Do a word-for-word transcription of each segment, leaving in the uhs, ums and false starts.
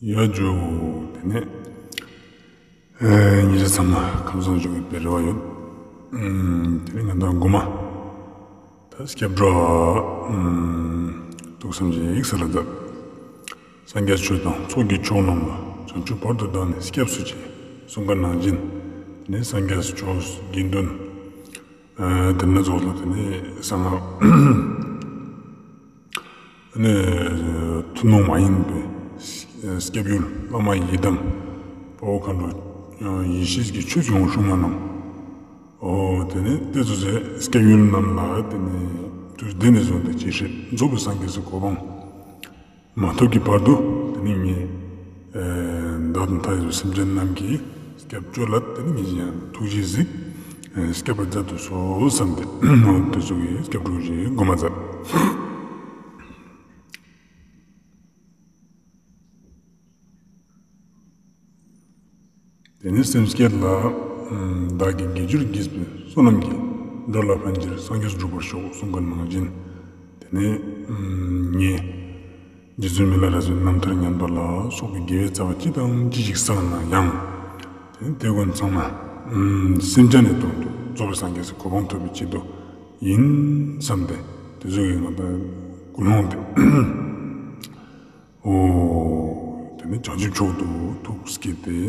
ཡ་ཇོ། དེ་ནས་ཨེ་ཉེ་ཆར་ཚང་མ་ཁམས་བཟང་བཞུགས་པའི་རེ་བ་ཡོད། ཨམ། དེ་ནས་ང་དང་དགོང་མོ་ད་སྐྱབས་འགྲོ་ཨམ་ཐུགས་བསམ་ཞིག་གསལ་ལ་མཛད། སངས་རྒྱས་ཆོས་དང་ཚོགས་ཀྱི་མཆོག་རྣམས་ལ། བྱང་ཆུབ་བར་དུ་བདག་ནི་སྐྱབས་སུ་མཆི། གསུངས་པ་ནང་བཞིན། དེ་ནས་སངས་རྒྱས་ཆོས་དགེ་འདུན། ཨ། དེ་ནས་རྫོགས་ལ་དེ་ནས་གསང་སྔགས་ནས་ཐུན་མོང་མ་ཡིན་པའི་སྐྱབས་ཡུལ་བླ་མ་ཡི་དམ་དཔའ་བོ་མཁའ་འགྲོ་ཡེ་ཤེས་ཀྱི་ཆོས་ཀྱི་དབང་ཕྱུག་མ་རྣམས། ཨོ། དེ་ནས་དེ་ཚོ་ཚེ་སྐྱབས་ཡུལ་རྣམས་ལ་དེ་ནས་དུས་འདི་ནས་བཟུང་སྟེ་ཇི་སྲིད་རྫོགས་པའི་སངས་རྒྱས་སའི་གོ་འཕང་མ་ཐོབ་ཀྱི་བར་དུ་དེ་ནི་ངས་ཨ་བདག་དང་མཐའ་ཡས་པའི་སེམས་ཅན་རྣམས་ཀྱི་སྐྱབས་བཅོལ་ལ་དེ་ནི་ངས་ཀྱང་ཐུགས་རྗེས་གཟིགས། ཨ་སྐྱབས་པ་མཛད་དུ་གསོལ་བསམ་སྟེ་དེ་ཚོ་གི་སྐྱབས་འགྲོ་ཞིག་འགོ་མ་མཛད། དེ་ནས་སེམས་བསྐྱེད་ལ། ཨམ། བདག་གིས་དགེ་སྦྱོར་བགྱིས་པའི་བསོད་ནམས་ཀྱིས། འགྲོ་ལ་ཕན་ཕྱིར་སངས་རྒྱས་འགྲུབ་པར་ཤོག་གསུངས་པ་ནང་བཞིན། དེ་ནས་ཨམ། ངས་རྗེ་བཙུན་མི་ལ་རས་པའི་རྣམ་ཐར་ཉན་པ་ལ་སོགས་པའི་དགེ་བའི་རྩ་བ་ཅི་དང་ཅི་ཞིག་བསགས་ན་ཡང་། དེ་ནས་དེ་ཀུན་ཚང་མ་ཨམ། སེམས་ཅན་ནི་དོན་དུ་རྫོགས་པའི་སངས་རྒྱས་སའི་གོ་འཕང་ཐོབ་པའི་ཆེད་དུ་ཡིན་བསམ་སྟེ་དེ་ཚོ་གི་ང་དང་ཀུན་སློང་དེ། ཨོ། དེ་ནས་བྱང་ཆུབ་མཆོག་ཏུ་ཐུགས་བསྐྱེད་དེ།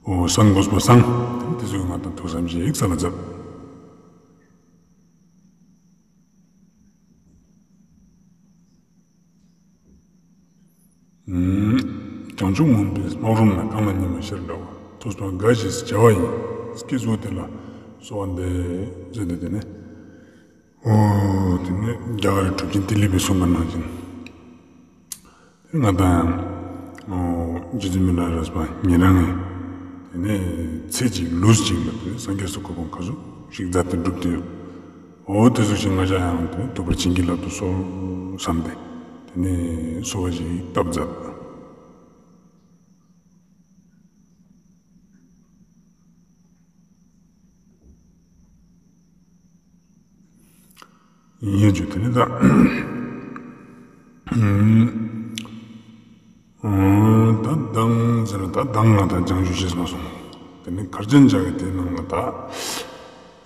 ཨོ། གསང་དགོས་པ་གསང་། དེ་ནས་དེ་ཚོ་ང་དང་ཐུགས་བསམ་ཞིག་གསལ་ལ་མཛད། ཨུམ། བྱང་ཆུབ་མུན་པའི་སྨག་རུམ་ན། གང་ལ་ཉི་མ་ཤར་འདྲ་བ། ཐོས་པ་འགའ་ཞིག་བྱ་བ་ཡིན། སྐྱེ་སོགས་དེ་ལ་གསོལ་བ་འདེབས། ཟེར་ཏེ་དེ་ནས། ཨོ། དེ་ནས་རྒྱ་གར་གྲུབ་ཆེན་ཏི་ལི་པས་གསུངས་པ་ནང་བཞིན། དེ་ང་དང་ཨོ། རྗེ་བཙུན་མི་ལ་རས་པ་ཉན་རང་ངས་དེ་ནས་ཚེ་གཅིག་ལུས་གཅིག་ལ་དེ་ནས་སངས་རྒྱས་སུ་གོ་འཕང་ག་ཚོད་ཞིག་མཛད་དེ་འགྲུབ་དེ་ཡོད། ཨོ། དེ་ཚོ་ཞིག་ང་ཅག་ཡང་དེ་ནས་ཐུབ་པར་བྱིན་གྱིས་བརླབ་ཏུ་གསོལ་བསམ་སྟེ་དེ་ནས་གསོལ་བ་ཞིག་བཏབ་མཛད། ཡིན་རྒྱུ་དེ་ནི་ད། ཨུམ། ད་མདང་ཟེར་ན་ད་མདང་ང་དང་བྱང་ཆུབ་ཤེས་མ་སོང་། དེ་ནི་གར་ཅན་ཇག་གི་དེ་ནང་ལ་ད།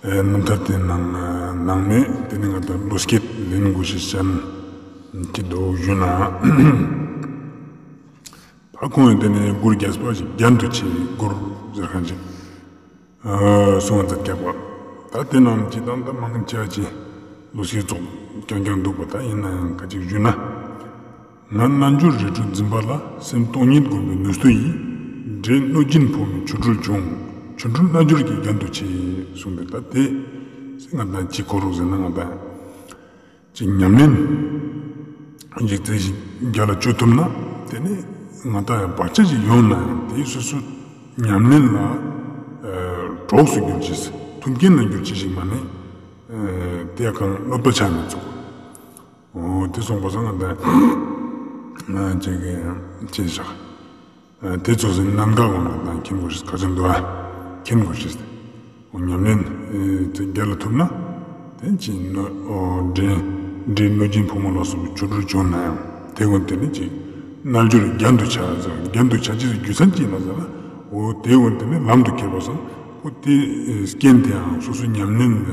ཨེ། རྣམ་ཐར་དེ་ནང་ནང་ནས་དེ་ནི་ང་དང་ལོ་སྐད་ལེན་དགོས་ཤེས་ཅན་གྱི་འདུག་ཞུ་ན། ད་ཁོང་ཡང་དེ་ནས་མགུར་རྒྱས་པ་ཞིག་རྒྱན་དུ་ཆེ་བའི་མགུར་ཟེར་མཁན་ཅིག་གསུང་བ་མཛད་ཀྱག་པ། ད་དེ་རྣམས་ཀྱི་དང་ད་མང་ཆེ་བ་ཅིག་ལོ་སྐད་ཚོགས་རྐྱང་རྐྱང་འདུག་པ། ད་ཡིན་ན་ཡང་ཁ་ཅིག་ཞུས་ན། ང་རྣལ་འབྱོར་རིགས་དྲུག་འཛིན་པ་ལ། སེམས་སྟོང་ཉིད་བསྒོམ་པའི་ནུས་མཐུ་ཡིས། འདྲེ་གནོད་སྦྱིན་ཕོ་མོའི་ཆོ་འཕྲུལ་བྱུང་། ཆོ་འཕྲུལ་རྣལ་འབྱོར་གྱི་རྒྱན་དུ་ཆེ། གསུངས་པས་ད་དེ་ང་དང་ཅི་གོ་རུག་ཟེར་ན་ང་དང་། ཅིག་ཉམས་ལེན་ཅིག་དེ་ཞིག་རྒྱ་ལ་བཅོལ་ཐུབ་ན། དེ་ནི་ང་དང་ཡང་བག་ཆགས་ཅིག་ཡོང་ན་ཡང་དེ་སོ་སོ་ཉམས་ལེན་ལ་ཨ་གྲོགས་སུ་འགྱུར་ཅིག་མཐུན་རྐྱེན་ལ་འགྱུར་ཅིག་ཞིག་མ་ནི་ཨ་དེ་གང་གནོད་པ་ཆགས་མི་ཚུགས། འོ་དེ་སོང་པ་སང་ང་དང་ཅིག་ཅིག་བཞག་དེ་ཚོ་ཟིན་ནམ་ག་འོང་ན་དང་མཁྱེན་དགོས་ཤེས་ག་ཚོད་འདུག་ཨ། མཁྱེན་དགོས་ཤེས་ཏེ། འོ་ཉམས་ལེན་དེ་རྒྱ་ལ་ཐུབ་ན། དེ་ཅི་ནོ་འོ་འདྲེ་འདྲེ་གནོད་སྦྱིན་ཕོ་མོ་ལ་སོགས་པའི་ཆོ་འཕྲུལ་བྱུང་ན་ཡང་དེ་ཀུན་དེ་ནི་ཅི་རྣལ་འབྱོར་རྒྱན་དུ་ཆ་ཟེར། རྒྱན་དུ་ཆ་ཅེས་སུ་རྒྱུ་མཚན་ཅི་ཡིན་ན་ཟེར་ན། འོ་དེ་ཀུན་དེ་ནི་ལམ་དུ་ཁྱེར་བ་སང་འོ་དེ་རྐྱེན་དེའང་སོ་སོའི་ཉམས་ལེན་ལ་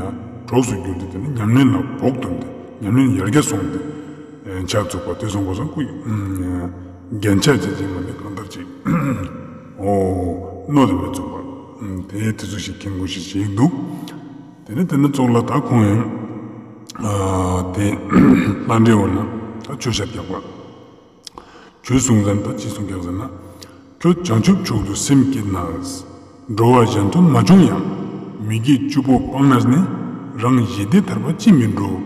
གྲོགས་སུ་གྱུར་ཏེ་དེ་ནི་ཉམས་ལེན་ལ་བོགས་ཐོན་ཏེ་ཉམས་ལེན་ཡར་རྒྱས་སོང་སྟེ། ཨེ་ཆགས་ཚུགས་པ་དེ་སོང་པ་སང་ཁོ་ཡི་རྒྱན་ཆ་བྱེད་ཅིག་མ་ནི་གང་ལྟར་ཅིག་འོ་གནོད་དུ་མི་ཚུགས་པ་དེ་དེ་ཚོ་ཞིག་མཁྱེན་དགོས་ཤེས་ཞིག་འདུག་དེ་ནས་དེ་ནས་ཙོག་ལ་ད་ཁོང་ཡང་དེ་ལྷ་འདྲེ་འོ་ན་ད་ཆོས་བཤད་རྒྱག་པ། ཆོས་གསུང་ཟན་ད་ཅི་གསུང་རྒྱག་ཟེར་ན། ཁྱོད་བྱང་ཆུབ་མཆོག་ཏུ་སེམས་བསྐྱེད་ན། འགྲོ་བ་གཞན་དོན་མ་བྱུང་ཡང་། མི་དགེ་བཅུ་པོ་སྤངས་ནས་ནི། རང་ཞི་བདེ་ཐར་པ་ཅིས་མི་འགྲུབ།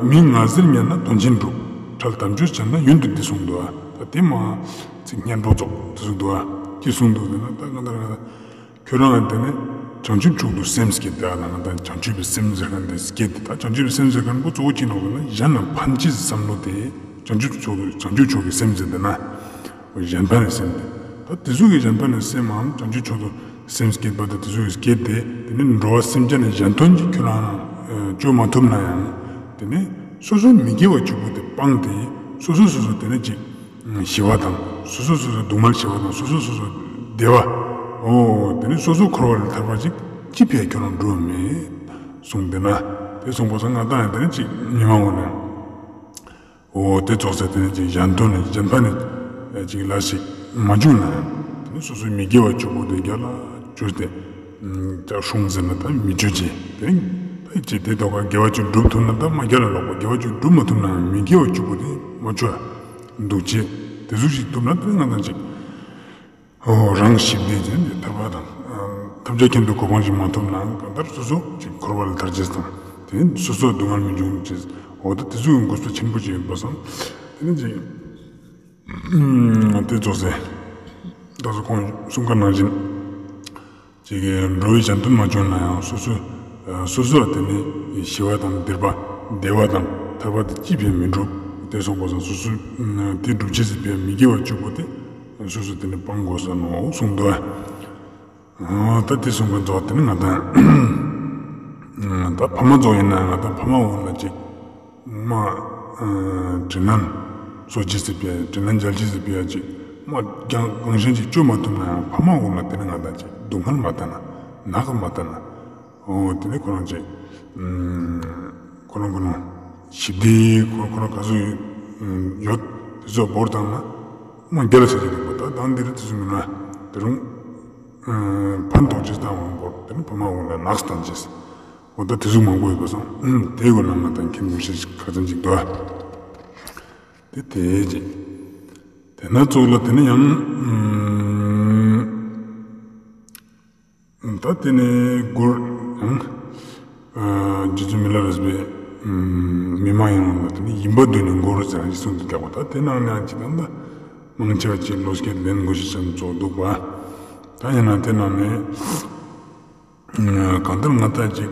མི་ང་ཟེར་ཉན་ན་དོན་ཆེན་འགྲུབ། ཁྲལ་དམ་ཆོས་བྱས་ན་ཡུན་དུ་བདེ་གསུངས་འདུག་ཨ། ད་དེ་མ་ཚིག་སྙན་པོ་ཙོགས་དེ་གསུངས་འདུག་ཨ། ཅི་གསུངས་འདུག་ཟེར་ན་ད་གང་ལྟར་ང་ད་ཁྱོད་རང་ཨ་དེ་ནས་བྱང་ཆུབ་མཆོག་ཏུ་སེམས་བསྐྱེད་དེ་ཨ་ན་ང་ད་བྱང་ཆུབ་པའི་སེམས་ཟེར་མཁན་དེ་བསྐྱེད་དེ་ད་བྱང་ཆུབ་པའི་སེམས་ཟེར་མཁན་པོ་གཙོ་བོ་ཅི་ནོག་ཟེར་ན་གཞན་ལ་ཕན་ཅེས་བསམ་བློ་དེ་བྱང་ཆུབ་མཆོག་ཏུ་བྱང་ཆུབ་མཆོག་གི་སེམས་ཟེར་དེ་ན། གཞན་ཕན་ནི་སེམས་ཏེ། ད་དེ་ཚོ་གི་གཞན་ཕན་ནི་སེམས་མང་བྱང་ཆུབ་མཆོག་ཏུ་སེམས་བསྐྱེད་པ་དེ་དེ་ཚོ་གི་བསྐྱེད་དེ་དེ་ནི་འགྲོ་བ་སེམས་ཅན་ནི་གཞན་དོན་གྱི་ཁྱོད་རང་རང་བཅོ་མ་ཐུབ་ན་ཡང་དེ་ནི་སོ་སོའི་མི་དགེ་བ་བཅུ་པོ་དེ་ སྤངས་ཏེ། སོ་སོ་སོ་སོ་དེ་ནས་ཅིག་ཞི་བ་དང་། སོ་སོ་སོ་སོ་སྡུག་བསྔལ་ཞི་བ་དང་། སོ་སོ་སོ་སོ་བདེ་བ། འོ་དེ་ནས་སོ་སོ་འཁོར་བ་ལས་ཐར་བ་ཅིག་ཅི་ཕིའ་ཁྱོད་རང་འགྲོ་མེད་གསུངས་འདི་ན། དེ་གསུངས་པ་སང་ང་དང་ཡང་དེ་ནས་ཅིག་མི་མང་བོ་ནས། འོ་དེ་ཙོགས་ཟེར་དེ་ནས་ཅིག་གཞན་དོན་ནི་གཞན་ཕན་ནི་ཅིག་ལ་ཞིག་མ་བྱུང་ན་ཡང་། དེ་ནས་སོ་སོའི་མི་དགེ་བ་བཅུ་པོ་དེ་རྒྱ་ལ་བཅུ་སྟེ། ཅག་སྲུང་ཟེར་ན་ད་མི་བཅུ་ཅེས་དེ། ད་ཅི་དེ་ཐོག་ཁ་དགེ་བ་བཅུ་སྒྲུབ་ཐུབ་ན་ད་མ་རྒྱ་ལ་ལོག་པ། དགེ་བ་བཅུ་སྒྲུབ་མ་ཐུབ་ན་མི་དགེ་བ་བཅུ་པོ་དེ་མ་བཅུ་འདུག་ཅེས་དེ་ཟུག་ཞིག་ཐུབ་ན་དེ་ང་དང་ཅིག་འོ་རང་ཞི་བདེ་ཅན་དེ་ཐར་པ་དང་། ཐབས་ཆག་ཁྱིམ་དུ་གོ་འཕང་ཞིག་མ་ཐོབ་ན་གང་ལྟར་སོ་སོ་ཅིག་འཁོར་བ་ལས་ཐར་ཅེས་དང་། དེ་སོ་སོ་སྡུག་བསྔལ་མི་འབྱུང་ཅེས། འོ་ད་དེ་ཚོའི་དགོས་པ་ཆེན་པོ་ཅིག་ཡོད་པ་སང་། དེ་ནི་ཅིག་དེ་ཙོགས་ཟེར། ད་གཟོད་ཁོང་གསུང་ཁ་ནང་བཞིན། ཅིག་གི་འགྲོ་བའི་གཞན་དོན་མ་བྱུང་ན་ཡང་སོ་སོ། སོ་སོ་དེ་ནི་ཞི་བ་དང་བདེ་བ། བདེ་བ་དང་ཐར་པ་དེ་ཅི་ཕན་མི་འགྲུབ། དེ་སོང་པ་སང་སོ་སོ། དེ་སྒྲུབ་བྱེད་ཟེར་བའི་མི་དགེ་བ་བཅུ་པོ་དེ་སོ་སོ་དེ་ནི་སྤང་དགོས་ས་ནོ་གསུངས་འདུག་ད་དེ་གསུངས་པའི་མཛོག་དེ་ནི་ང་དང་། ད་ཕ་མ་ཚོ་ཡིན་ན་ང་དང་ཕ་མ་འོག་ལ་ཅིག་མ། དྲིན་ལན་གསོ་བྱེད་ཟེར་བའི་དྲིན་ལན་འཇལ་བྱེད་ཟེར་བའི་ཅིག་མ་རྒྱང་གང་ཞན་ཅིག་བཅོ་མ་ཐུབ་ན་ཡང་ཕ་མ་འོག་ལ་དེ་ནི་ང་དང་ཅིག་སྡུག་བསྔལ་མ་ལྟ་ན། ནག་མ་ལྟ་ན། འོ་དེ་ནི་ཁོ་རང་ཅིག་ཁོ་རང་ཁོ་རང་ཞི་བདེ་ཁོ་ཁོ་རང་ག་ཚོད་ཡོད་དེ་ཚོ་བོར་བཏང་ན་མ་རྒྱ་ལ་ཆ་ཅིག་འདུག་པ། ད་དང་འདིར་དེ་ཚོ་མིན་ན་དེ་རུང་ཕན་ཐོགས་ཅིག་བཏང་བ་བོར་དེ་ནི་ཕ་མ་འོག་ལ་ནག་བཏང་ཅིག་འོ་ད་དེ་ཟུག་མང་པོ་ཡོད་པ་སང་། དེའི་སྒོ་ནས་ང་དང་མཁྱེན་དགོས་ཤེས་ཁག་ཅན་ཅིག་འདུག་དེ་དེ་ཅིག་དེ་ན་ཙོགས་ལ་དེ་ནི་ཡང་། ད་དེ་ནི་མགུར་ཡང་། རྗེ་བཙུན་མི་ལ་རས་པས་མི་མ་ཡིན་ནོ་ལ་དེ་ནི་ཡིན་པ་འདོད་ནས་མགུར་ཟེར་ཡང་གསུངས་འདུག་ཀྱག་པ། ད་དེ་ནང་ནས་ཡང་ཅིག་ད་ད་མང་ཆེ་བ་ཅིག་བློ་སྐྱེད་ལེན་དགོས་ཤེས་ཅན་ཙོགས་འདུག་པ། ད་ཡིན་ན་དེ་ནང་ནས། གང་ལྟར་ང་དང་ཅིག་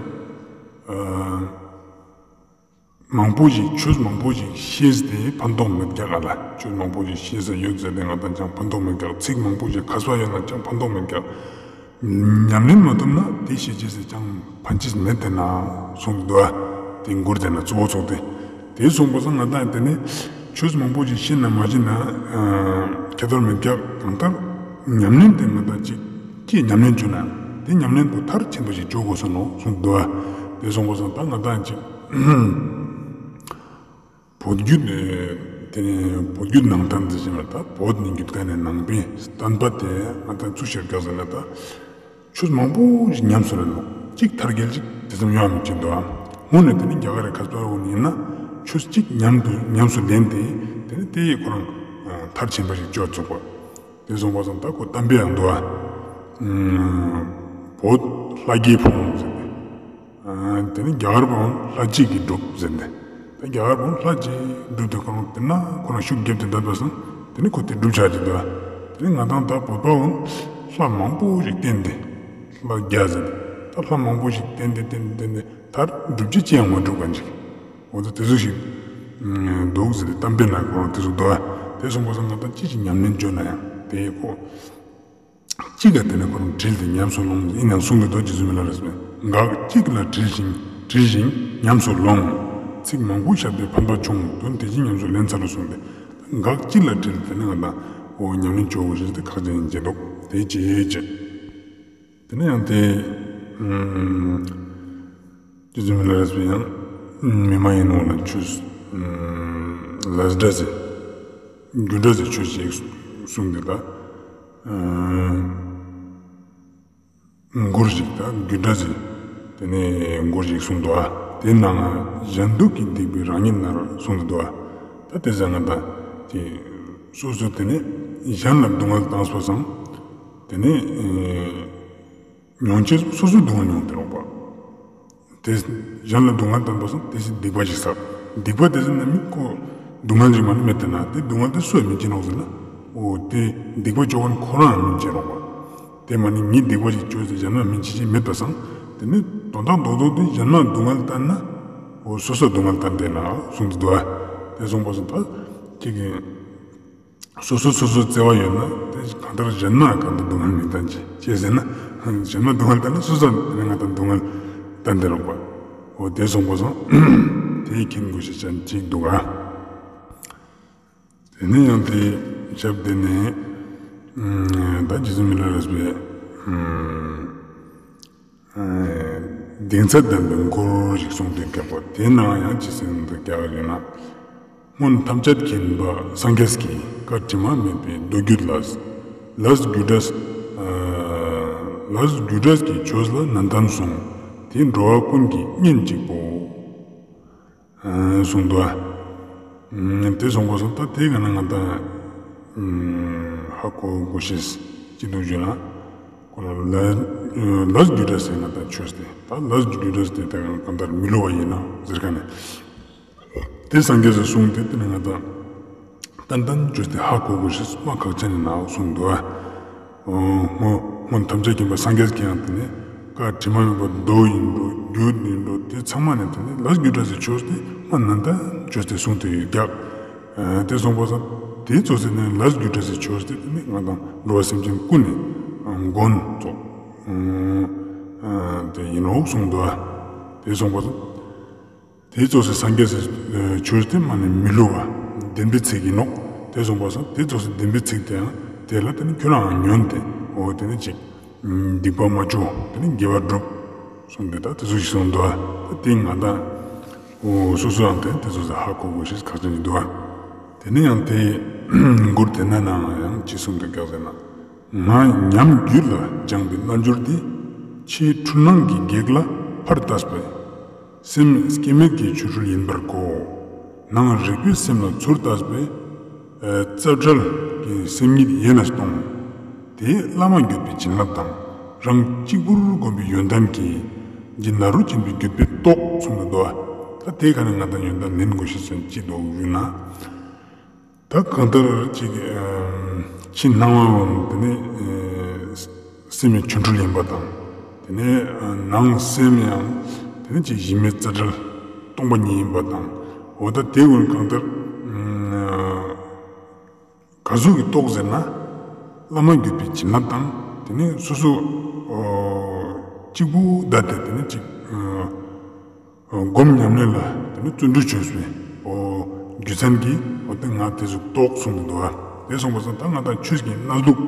མང་པོ་ཞིག་ཆོས་མང་པོ་ཞིག་ཤེས་ཏེ་ཕན་ཐོགས་མེད་ཀྱག་ག་ལ། ཆོས་མང་པོ་ཞིག་ཤེས་ས་ཡོད་ཟེར་ཏེ་ང་དང་ཅང་ཕན་ཐོགས་མེད་ཀྱག་ཚིག་མང་པོ་ཞིག་མཁས་པ་ཡོད་ན་ཅང་ཕན་ཐོགས་མེད་ཀྱག་ཉམས་ལེན་མ་ཐུབ་ན་དེ་ཤེས་བྱེད་ཟེར་ཅང་ཕན་ཅི་མེད་དེ་ན་གསུངས་འདུག་དེ་མགུར་དེ་ན་གཙོ་བོ་ཚོགས་ཏེ། དེ་གསུངས་པ་སང་ང་དང་དེ་ནི་ཆོས་མང་པོ་ཞིག་ཤེས་ན་མ་ཤེས་ན་ཁྱད་པར་མེད་ཀྱག་གང་ལྟར་ཉམས་ལེན་དེ་ང་དང་ཅིག་ཅིག་ཉམས་ལེན་བྱུང་ན་དེ་ཉམས་ལེན་པོ་མཐར་ཕྱིན་པ་ཞིག་འཇོག་དགོས་ས་ནོ་གསུངས་འདུག་དེ་གསུངས་པ་སང་ད་ང་དང་ཅིག་བོད་བརྒྱུད། དེ་ནས་བོད་བརྒྱུད་ནང་བསྟན་ཟེར་བཞིན་པ་ད་བོད་ནས་བརྒྱུད་མཁན་ནས་ནང་པའི་བསྟན་པ་དེ་ང་དང་ཚུར་ཤེར་དགོས་ཟེར་ན་ད། ཆོས་མང་པོ་ཞིག་ཉམས་སུ་ལེན་ནོ། གཅིག་མཐར་འཁྱོལ་ཅིག་དེ་ཙམ་ཡོང་མི་བྱེད་འདུག་དངོས་ནས་དེ་ནི་རྒྱ་གར་རི་མཁས་པ་འོ་ནི་ཡིན་ན་ཆོས་གཅིག་མཉམ་དུ་ཉམས་སུ་ལེན་ཏེ་དེ་ནི་དེ་ཡི་ཁོ་རང་མཐར་ཕྱིན་པ་ཞིག་སྤྱོད་ཚུགས་པ། དེ་སོང་པ་སང་ད་ཁོ་གཏམ་དཔེ་ཡང་འདུག་ཨ། བོད་ལྷ་རྒྱལ་འཕོང་ཟེར་ཏེ། དེ་ནི་རྒྱ་གར་པའང་ལྷ་གཅིག་གིས་སྒྲུབ་ཟེར་ཏེ། ད་རྒྱ་གར་པའང་ལྷ་གཅིག་སྒྲུབ་དེ་ཁོ་རང་དེ་ན་ཁོ་རང་ཤུགས་རྒྱབ་སྟེ་བསྡད་པ་སང་དེ་ནི་ཁོ་དེ་སྒྲུབ་བྱ་གཅིག་འདུག་ཨ། དེ་ནི་ང་དང་ད་བོད་པའང་ལྷ་མང་པོ་ཞིག་བསྟེན་ཏེ། ལྷ་བརྒྱ་ཟེར་ཏེ། ད་ལྷ་མང་པོ་ཞིག་བསྟེན་ཏེ་བསྟེན་ཏེ་བསྟེན་ཏེ། མཐར་སྒྲུབ་བྱེད་ཅི་ཡང་མ་གྲུབ་པ་ཅིག་འོ་ད་དེ་ཚོ་ཞིག་འདུག་ཟེར་ཏེ་གཏམ་དཔེ་ན་ཁོ་རང་དེ་ཚོ་འདུག་ཨ། དེ་གསུངས་པ་སང་ང་དང་ཅི་ཞིག་ཉམས་ལེན་བྱོས་ན་ཡང་དེ་ཁོ། གཅིག་ག་དེ་ནས་ཁོ་རང་དྲིལ་ཏེ་ཉམས་སུ་ལོངས་ཡིན་ཡང་གསུང་གི་འདུག་རྗེ་བཙུན་མི་ལ་རས་པས། འགག་གཅིག་ལ་དྲིལ་ཞིང་དྲིལ་ཞིང་ཉམས་སུ་ལོངས། ཚིག་མང་པོ་བཤད་པས་ཕན་པ་ཆུང་། དོན་དེ་བཞིན་ཉམས་སུ་ལེན་འཚལ་ལོ་གསུངས་ཏེ། འགག་གཅིག་ལ་དྲིལ་དེ་ནི་ང་དང་འོ་ཉམས་ལེན་བྱོས་དགོས་ཞེས་དེ་ཁག་ཅན་ཡིན་གྱི་འདུག་དེ་ཅི་ཅི། དེ་ནས་ཡང་དེ། རྗེ་བཙུན་མི་ལ་རས་པས་ཡང་། མི་མ་ཡིན་ནོ་ལ་ཆོས། ལས་འདྲ་ཟེར། རྒྱུ་འདྲ་ཟེར་ཆོས་ཤིག་གསུངས་ཏེ་ད། མགུར་ཞིག་ད་རྒྱུ་འདྲ་ཟེར། དེ་ནས་མགུར་ཞིག་གསུངས་འདུག་ཨ། དེ་ནང་གཞན་སྡུག་གིས་བསྡིགས་པའི་རང་ཉིད་ནར་གསུངས་ཏེ་འདུག་ཨ། ད་དེ་ཟེར་ང་ད། དེ། སོ་སོ་དེ་ནས་གཞན་ལ་སྡུག་བསྔལ་བཏང་སོང་ཙང་། དེ་ནས། མྱོང་བྱེད་སོ་སོའི་སྡུག་བསྔལ་མྱོང་དེ་རོགས་པ། དེ་གཞན་ལ་སྡུག་བསྔལ་བཏང་པ་སོང་དེ་སྲིད་སྡིག་པ་ཞིག་བསགས། སྡིག་པ་དེ་ཟེར་ན་མི་ཁོ་སྡུག་བསྔལ་ཞིག་མ་ནི་མེད་དེ་ན་དེ་སྡུག་བསྔལ་དེ་སུས་སྨིན་གྱི་ནོག་ཟེར་ན། འོ་དེ་སྡིག་པ་བཅོ་མཁན་ཁོ་རང་སྨིན་གྱི་རོགས་པ། དེ་མ་ནི་ངས་སྡིག་པ་ཞིག་བཅོས་ཏེ་གཞན་ལ་སྨིན་བྱེད་ཅིག་མེད་པ་སང་། དེ་ནི་དོན་དག་རྡོག་རྡོག་དེ་གཞན་ལ་སྡུག་བསྔལ་བཏང་ན། འོ་སོ་སོ་སྡུག་བསྔལ་བཏང་དེ་ན་གསུངས་ཏེ་འདུག་ཨ། དེ་གསུངས་པ་སོང་ད། ཁྱེད་ཀྱིས། སོ་སོ་སོ་སོ་བརྩེ་བ་ཡོད་ན་དེ་གང་ལྟར་གཞན་ན་གང་ལྟར་སྡུག་བསྔལ་མི་བཏང་ཅི་ཅེས་ཟེར་ན། གཞན་ན་སྡུག་བསྔལ་བཏང་ན་སོ་སོ་ནི་ང་ལྟར་སྡུག་བསྔལ་བཏང་དེ་རོགས་པ། འོ་དེ་གསུངས་པ་སོང་། དེ་མཁྱེན་དགོས་ཤེས་ཅན་ཅིག་འདུག་ཨ། དེ་ནས་ཡང་དེའི་ཞབས་དེ་ནས་ད་རྗེ་བཙུན་མི་ལ་རས་པས་གདེང་ཚད་ལྡན་པའི་མགུར་ཞིག་གསུངས་ཏེ་བཀྱག་པ་དེའི་ནང་ཡང་ཅི་གསུངས་འདུག་བཀྱག་ཡོད་ན། སྔོན་ཐམས་ཅད་མཁྱེན་པ་སངས་རྒྱས་ཀྱིས། བཀའ་དྲི་མ་མེད་པའི་མདོ་རྒྱུད་ལ། ལས་རྒྱུ་འབྲས། ལས་རྒྱུ་འབྲས་ཀྱི་ཆོས་ལ་ནན་ཏན་གསུངས། དེས་འགྲོ་བ་ཀུན་གྱི་གཉེན་གཅིག་པོ། གསུངས་འདུག་ཨ། དེ་གསུངས་པ་སོང་། ད་དེ་ག་ན་ང་དང་ཧ་གོ་དགོས་ཤེས་ཅི་འདུག་ཞུས་ན། ཁོ་ལ་ལས་ལས་རྒྱུ་འབྲས་ཟེར་ང་དང་ཆོས་དེ། ད་ལས་རྒྱུ་འབྲས་དེ་ད་གང་ལྟར་མི་བསླུ་བ་ཡིན་ན་ཟེར་ག་ནས། དེ་སངས་རྒྱས་སུ་གསུངས་ཏེ། དེ་ནི་ང་དང་ཏན་ཏན་བརྗོད་དེ་ཧ་གོ་དགོས་ཞེས་མ་ཁག་ཅན་ནི་ནའོ་གསུངས་འདུག་ཨ། སྔོན་སྔོན་ཐམས་ཅད་མཁྱེན་པ་སངས་རྒྱས་ཀྱིས་ཡང་དེ་ནི་བཀའ་དྲི་མ་མེད་པ་མདོ་ཡིན་འགྲོ་རྒྱུད་ཡིན་འགྲོ་དེ་ཚང་མ་ནས་དེ་ནི་ལས་རྒྱུ་འབྲས་ཀྱི་ཆོས་དེ་མ་ནན་ཏན་བརྗོད་དེ་གསུངས་ཏེ་ཡོད་ཀྱག། དེ་གསུངས་པ་སོང་། དེ་ཚོ་ཟེར་ནས་ལས་རྒྱུ་འབྲས་ཀྱི་ཆོས་དེ་དེ་ནི་ང་དང་འགྲོ་བ་སེམས་ཅན་ཀུན་ནས་མགོན་ཚོགས་དེ་ཡིན་ནོ་གསུངས་འདུག་ཨ། དེ་གསུངས་པ་སོང་། དེ་ཚོ་སེ་སངས་རྒྱས་སེ་ཆོས་དེ་མ་ནི་མི་བསླུ་བ་བདེན་པའི་ཚིག་ཡིན་ནོ། དེ་གསུངས་པ་སོང་། དེ་ཚོ་སེ་བདེན་པའི་ཚིག་དེའང་དེ་ལ་དེ་ནི་ཁྱོད་རང་ཉོན་ཏེ་འོ་དེ་ནི་ཅིག་སྡིག་པ་མ་བཅོ། དེ་ནི་དགེ་བ་སྒྲུབ་གསུངས་ཏེ། ད་དེ་ཚོ་ཞིག་གསུངས་འདུག་ཨ། ད་དེ་ང་དང་འོ་སོ་སོའང་དེ་དེ་ཚོ་སེ་ཧ་གོ་དགོས་ཤེས་ཁག་ཅན་ཡིན་འདུག་ཨ། དེ་ནི་ཡང་དེ་མགུར་དེ་ན་ནའང་ཡང་ཅི་གསུངས་འདུག་ཀྱག་ཟེར་ན། ང་ཉམས་རྒྱུད་ལ་སྦྱངས་པའི་རྣལ་འབྱོར་འདི། ཕྱིའི་འཁྲུལ་སྣང་གི་བགེགས་ལ་ཕར་ལྟས་པས། སེམས་སྐྱེ་མེད་ཀྱི་ཆོ་འཕྲུལ་ཡིན་པར་གོ། ནང་རིག་པའི་སེམས་ལ་ཚུར་ལྟས་པས། རྩ་བྲལ་གྱི་སེམས་ཉིད་ཡེ་ནས་སྟོང་། དེས་བླ་མ་བརྒྱུད་པའི་བྱིན་རླབས་དང་། རང་གཅིག་པུར་བསྒོམས་པའི་ཡོན་ཏན་གྱིས། རྗེ་ནཱ་རོ་ཆེན་པོའི་བརྒྱུད་པས་རྟོགས་གསུངས་འདུག་ད་དེ་ག་ནས་ང་དང་ཡོན་ཏན་ལེན་དགོས་ཤེས་ཅི་འདུག་ཞུས་ན། ད་གང་ལྟར་ཅིག་ཕྱི་སྣང་བའམ་དེ་ནི་སེམས་ཀྱི་ཆོ་འཕྲུལ་ཡིན་པ་དང་། དེ་ནི་ནང་སེམས་ཡང་དེ་ནི་ཅིག་གཞི་མེད་རྩ་བྲལ་སྟོང་པ་ཉིད་ཡིན་པ་དང་། འོ་ད་དེ་ཀུན་གང་ལྟར་ག་ཟུག་གི་རྟོགས་ཟེར་ན། བླ་མ་བརྒྱུད་པའི་བྱིན་རླབས་དང་། དེ་ནི་སོ་སོ་གཅིག་པུ་བསྡད་དེ་དེ་ནི་ཅིག་སྒོམ་ཉམས་ལེན་ལ་དེ་ནི་བརྩོན་འགྲུས་བྱོས་པའི་རྒྱུ་མཚན་གྱིས་འོ་དེ་ང་དེ་ཟུག་རྟོགས་གསུངས་འདུག་ཨ། དེ་གསུངས་པ་སོང་། ད་ང་དང་ཆོས་ཀྱི་གནས་ལུགས་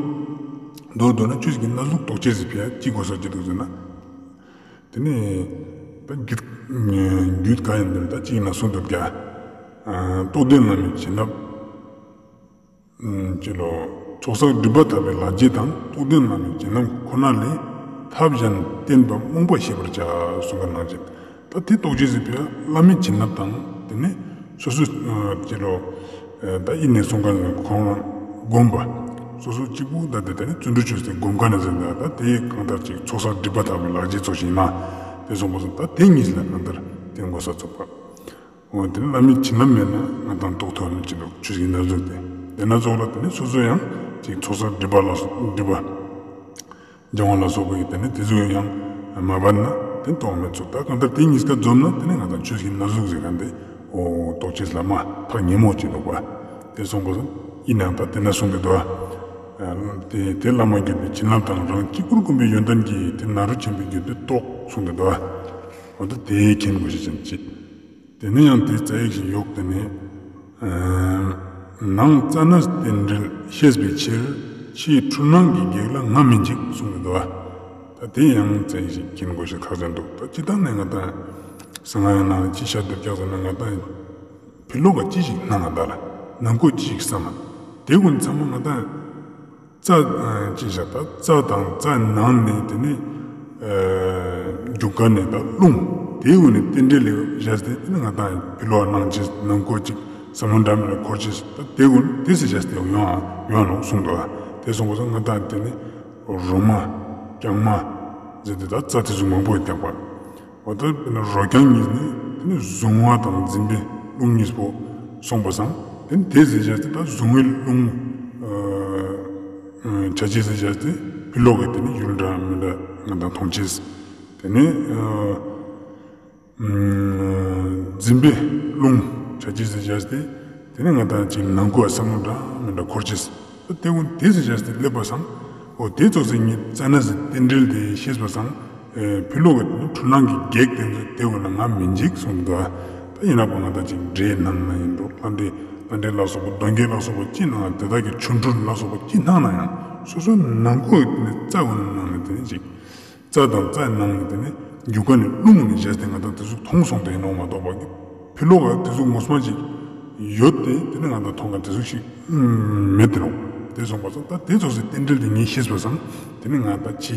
མདོར་བསྡུ་ན་ཆོས་ཀྱི་གནས་ལུགས་རྟོགས་ཅེས་སི་ཕི་ཡ་ཅི་དགོས་ས་ཅི་འདུག་ཟེར་ན། དེ་ནི་ད་རྒྱུད་རྒྱུད་གང་ཡིན་དེ་ད་ཅི་ཡིན་ན་གསུངས་འདུག་ཀྱག། རྟོགས་ལྡན་བླ་མའི་བྱིན་རླབས། ཅི་ལོ། ཚོགས་བསགས་སྒྲིབ་པ་དག་པའི་ལག་རྗེས་དང་། རྟོགས་ལྡན་བླ་མའི་བྱིན་རླབས་ཁོ་ན་ལས། ཐབས་གཞན་བསྟེན་པ་རྨོངས་པ་ཞི་བར་བྱ། གསུངས་པ་ནང་བཞིན། ད་དེ་རྟོགས་ཅེས་སི་ཕི་ཡ་བླ་མའི་བྱིན་རླབས་དང་དེ་ནི་སོ་སོ་ཅི་ལོ། ད་ཡིན་ནས་གསུངས་ག་ནས་ཁོང་རང་བསྒོམ་པ། སོ་སོ་གཅིག་པུ་ད་དེ་དེ་ནི་བརྩོན་འགྲུས་བྱོས་ཏེ་བསྒོམ་ག་ནས་ཟེར་ན། ད་དེ་གང་ལྟར་ཅིག་ཚོགས་བསགས་སྒྲིབ་པ་དག་པའི་ལག་རྗེས་ཚོགས་ཤིག་ཡིན་ན། དེ་གསུངས་པ་སོང་། ད་དེ་གཉིས་ལ་གང་ལྟར་བསྟེན་དགོས་ས་ཚུགས་པ། འོ་དེ་ནི་བླ་མའི་བྱིན་རླབས་མེད་ན་ང་དང་རྟོགས་ཐུབ་མི་ཅི་འདུག་ཆོས་ཀྱི་གནས་ལུགས་དེ། དེ་ན་ཚོགས་ལ་དེ་ནི་སོ་སོ་ཡང་ཅིག་ཚོགས་བསགས་སྒྲིབ་པ་ལ་སོགས་སྒྲིབ་པ་སྦྱང་བ་ལ་སོགས་པའི་དེ་ནི་དེ་ཚོ་ཡང་མ་བར་ན་དེ་རྟོགས་མི་ཚུགས། ད་གང་ལྟར་དེ་གཉིས་ཀ་འཛོམས་ན་དེ་ནི་ང་དང་ཆོས་ཀྱི་གནས་ལུགས་ཟེར་ག་འདི་འོ་རྟོགས་ཅེས་ལ་མ་ཐག་ཉེ་མོ་ཅི་འདུག་པ། དེ་གསུངས་པ་སོང་། ཡིན་ནའང་ད་དེ་ན་གསུངས་ཏེ་འདུག་པ། དེ་དེ་བླ་མ་བརྒྱུད་པའི་བྱིན་རླབས་དང་། རང་གཅིག་པུར་བསྒོམས་པའི་ཡོན་ཏན་གྱིས། དེས་ནཱ་རོ་ཆེན་པོའི་བརྒྱུད་པས་རྟོགས་གསུངས་ཏེ་འདུག་པ། འོ་ད་དེ་མཁྱེན་དགོས་ཤེས་ཅན་ཅིག། དེ་ནས་ཡང་དེའི་རྩ་ཡིག་ཅིག་ཡོག་དེ་ནས། ནང་རྩ་ན་རྟེན་འབྲེལ་ཤེས་པའི་ཕྱིར། ཕྱིའི་འཁྲུལ་སྣང་གི་བགེགས་ལ་ང་མི་འཇིགས། གསུངས་ཏེ་འདུག་པ། ད་དེ་ཡང་རྩ་ཡིག་ཅིག་མཁྱེན་དགོས་ཤེས་ཁག་ཅན་འདུག། ད་སྤྱིར་བཏང་ནས་ང་དང་གསང་སྔགས་ནང་ཅི་བཤད་འདུག་ཀྱག་ཟེར་ན། ང་དང་ཕྱི་ལོགས་ཀ་ཅི་ཞིག་སྣང་ང་ད་ལ་ནང་ཁོག་ཅི་ཞིག་བསམ་མ། དེ་ཀུན་ཚང་མ་ང་དང་རྩ་ཅི་བྱ་ད་རྩ་དང་རྩ་ནང་ནས་དེ་ནི་རྒྱུ་སྐར་ནས་ད་རླུང་དེའི་འོག་ནས་རྟེན་འབྲེལ་ལས་བྱས་ཏེ་དེ་ནི་ང་དང་ཕྱི་ལོགས་སྣང་ཅེས་ནང་ཁོག་ཅིག་བསམ་བློ་འདྲ་མི་འདྲ་འཁོར་ཅེས་ད་དེ་ཀུན་དེ་སེ་བྱས་ཏེ་ཡོང་ཡོང་ནོ་གསུངས་འདུག་པ། དེ་གསུངས་པ་སོང་། ང་དང་དེ་ནི་རོ་མ་རྐྱང་མ་ཟེར་ཏེ་ད་རྩ་དེ་ཚོ་མང་པོ་ཡོད་ཀྱག་པ། འོ་ད་དཔེར་ན་རོ་རྐྱང་གཉིས་ནི་དེ་ནི་གཟུང་བ་དང་འཛིན་པའི་རླུང་གཉིས་པོ་སོང་པ་སང་། དེ་ནི་དེ་ཟེར་བྱས་ཏེ་ད་གཟུང་བའི་རླུང་ཨ་ཨ་བྱ་བྱེད་ཟེར་བྱས་ཏེ་ཕྱི་ལོགས་ཀྱི་དེ་ནི་ཡུལ་འདྲ་མི་འདྲ་ང་དང་མཐོང་ཅེས། དེ་ནི་ཨ་ཨ་འཛིན་པའི་རླུང་བྱ་བྱེད་ཟེར་བྱས་ཏེ། དེ་ནས་ང་དང་ཅིག་ནང་ཁོག་བསམ་བློ་འདྲ་མི་འདྲ་འཁོར་ཅེས། དེ་ཀུན་དེ་ཟེར་བྱས་ཏེ་སླེབས་པ་སང་། འོ་དེ་ཚོ་ཟེར་ཉིད་རྩ་ན་ཟེར་རྟེན་འབྲེལ་དེ་ཤེས་པ་སང་། ཨེ་ཕྱི་ལོགས་ཀྱི་འཁྲུལ་སྣང་གི་བགེགས་དེ་ཚོ་དེ་ཀུན་ལ་ང་མི་འཇིགས་གསུངས་འདུག། ད་ཡིན་ན་པ་ང་དང་ཅིག་འདྲེ་སྣང་ན་ཡིན་འགྲོ། ལྷ་འདྲེ་ ནང་འདྲེན་ལ་སོགས་པ་གདོན་བགེགས་ལ་སོགས་པ་ཅི་སྣང་དེ་དག་གི་ཆོ་འཕྲུལ་ལ་སོགས་པ་ཅི་སྣང་ན་ཡང་སོ་སོའི་ནང་ཁོག་ནས་རྩ་བ་ནས་ནང་ནས་དེ་ནས་ཅིག་རྩ་དང་རྩ་ནང་ནས་དེ་ནས་རྒྱུ་སྐར་ནས་རླུང་ནས་བཞག་སྟེ་ང་དང་དེ་ཟུག་མཐོང་སོང་དེ་ཡིན་ནོ་མ་གཏོགས་པ་ཕི་ལོག་ག་དེ་ཟུག་ངོ་མ་ཅིག་ཡོད་དེ་དེ་ནས་ང་དང་མཐོང་ག་དེ་ཟུག་ཞིག་མེད་དེ་རོ། དེ་སོང་པ་སོང་ད་དེ་ཚོ་སའི་རྟེན་འབྲེལ་དེ་ངས་ཤེས་པ་སང་དེ་ནས་ང་ད་ཅི་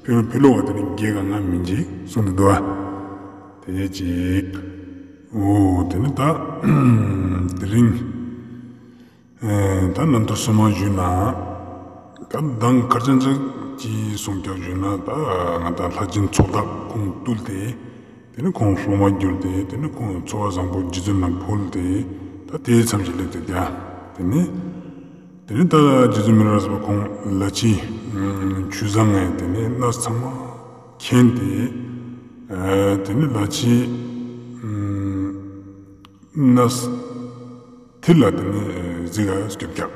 ཕི་ཕི་ལོག་ག་དེ་ནས་རྒྱལ་ག་ང་མི་འཇིག་གསུངས་འདུག་ཨ། དེ་ཅིག་འོ་དེ་ནི་ད་དེ་རིང་ད་རྣམ་ཐར་སོ་མ་ཞུས་ན་ད་མདང་ཁར་ཅན་ཅག་གིས་གསུངས་ཀྱང་ཞུས་ན་ད་ང་ད་ལྷ་སྦྱིན་ཚོགས་བདག་ཁོང་བཏུལ་ཏེ་དེ་ནི་ཁོང་སློབ་མ་གྱུར་ཏེ་དེ་ནི་ཁོང་འཚོ་བ་བཟང་པོ་རྗེ་བཙུན་ལ་ཕུལ་ཏེ་ད་དེའི་མཚམས་ཀྱི་སླེབས་ཏེ་ཀྱང་དེ་ནི། དེ་ནས་ད་རྗེ་བཙུན་མི་ལ་རས་པ་ཁོང་ལ་ཕྱི་ཆུ་བཟང་ངས་དེ་ནས་གནས་ཚང་མ་མཁྱེན་ཏེ་དེ་ནས་ལ་ཕྱི་གནས་དེ་ལ་དེ་ནས་གཟིགས་ག་སྐྱོབ་རྒྱག་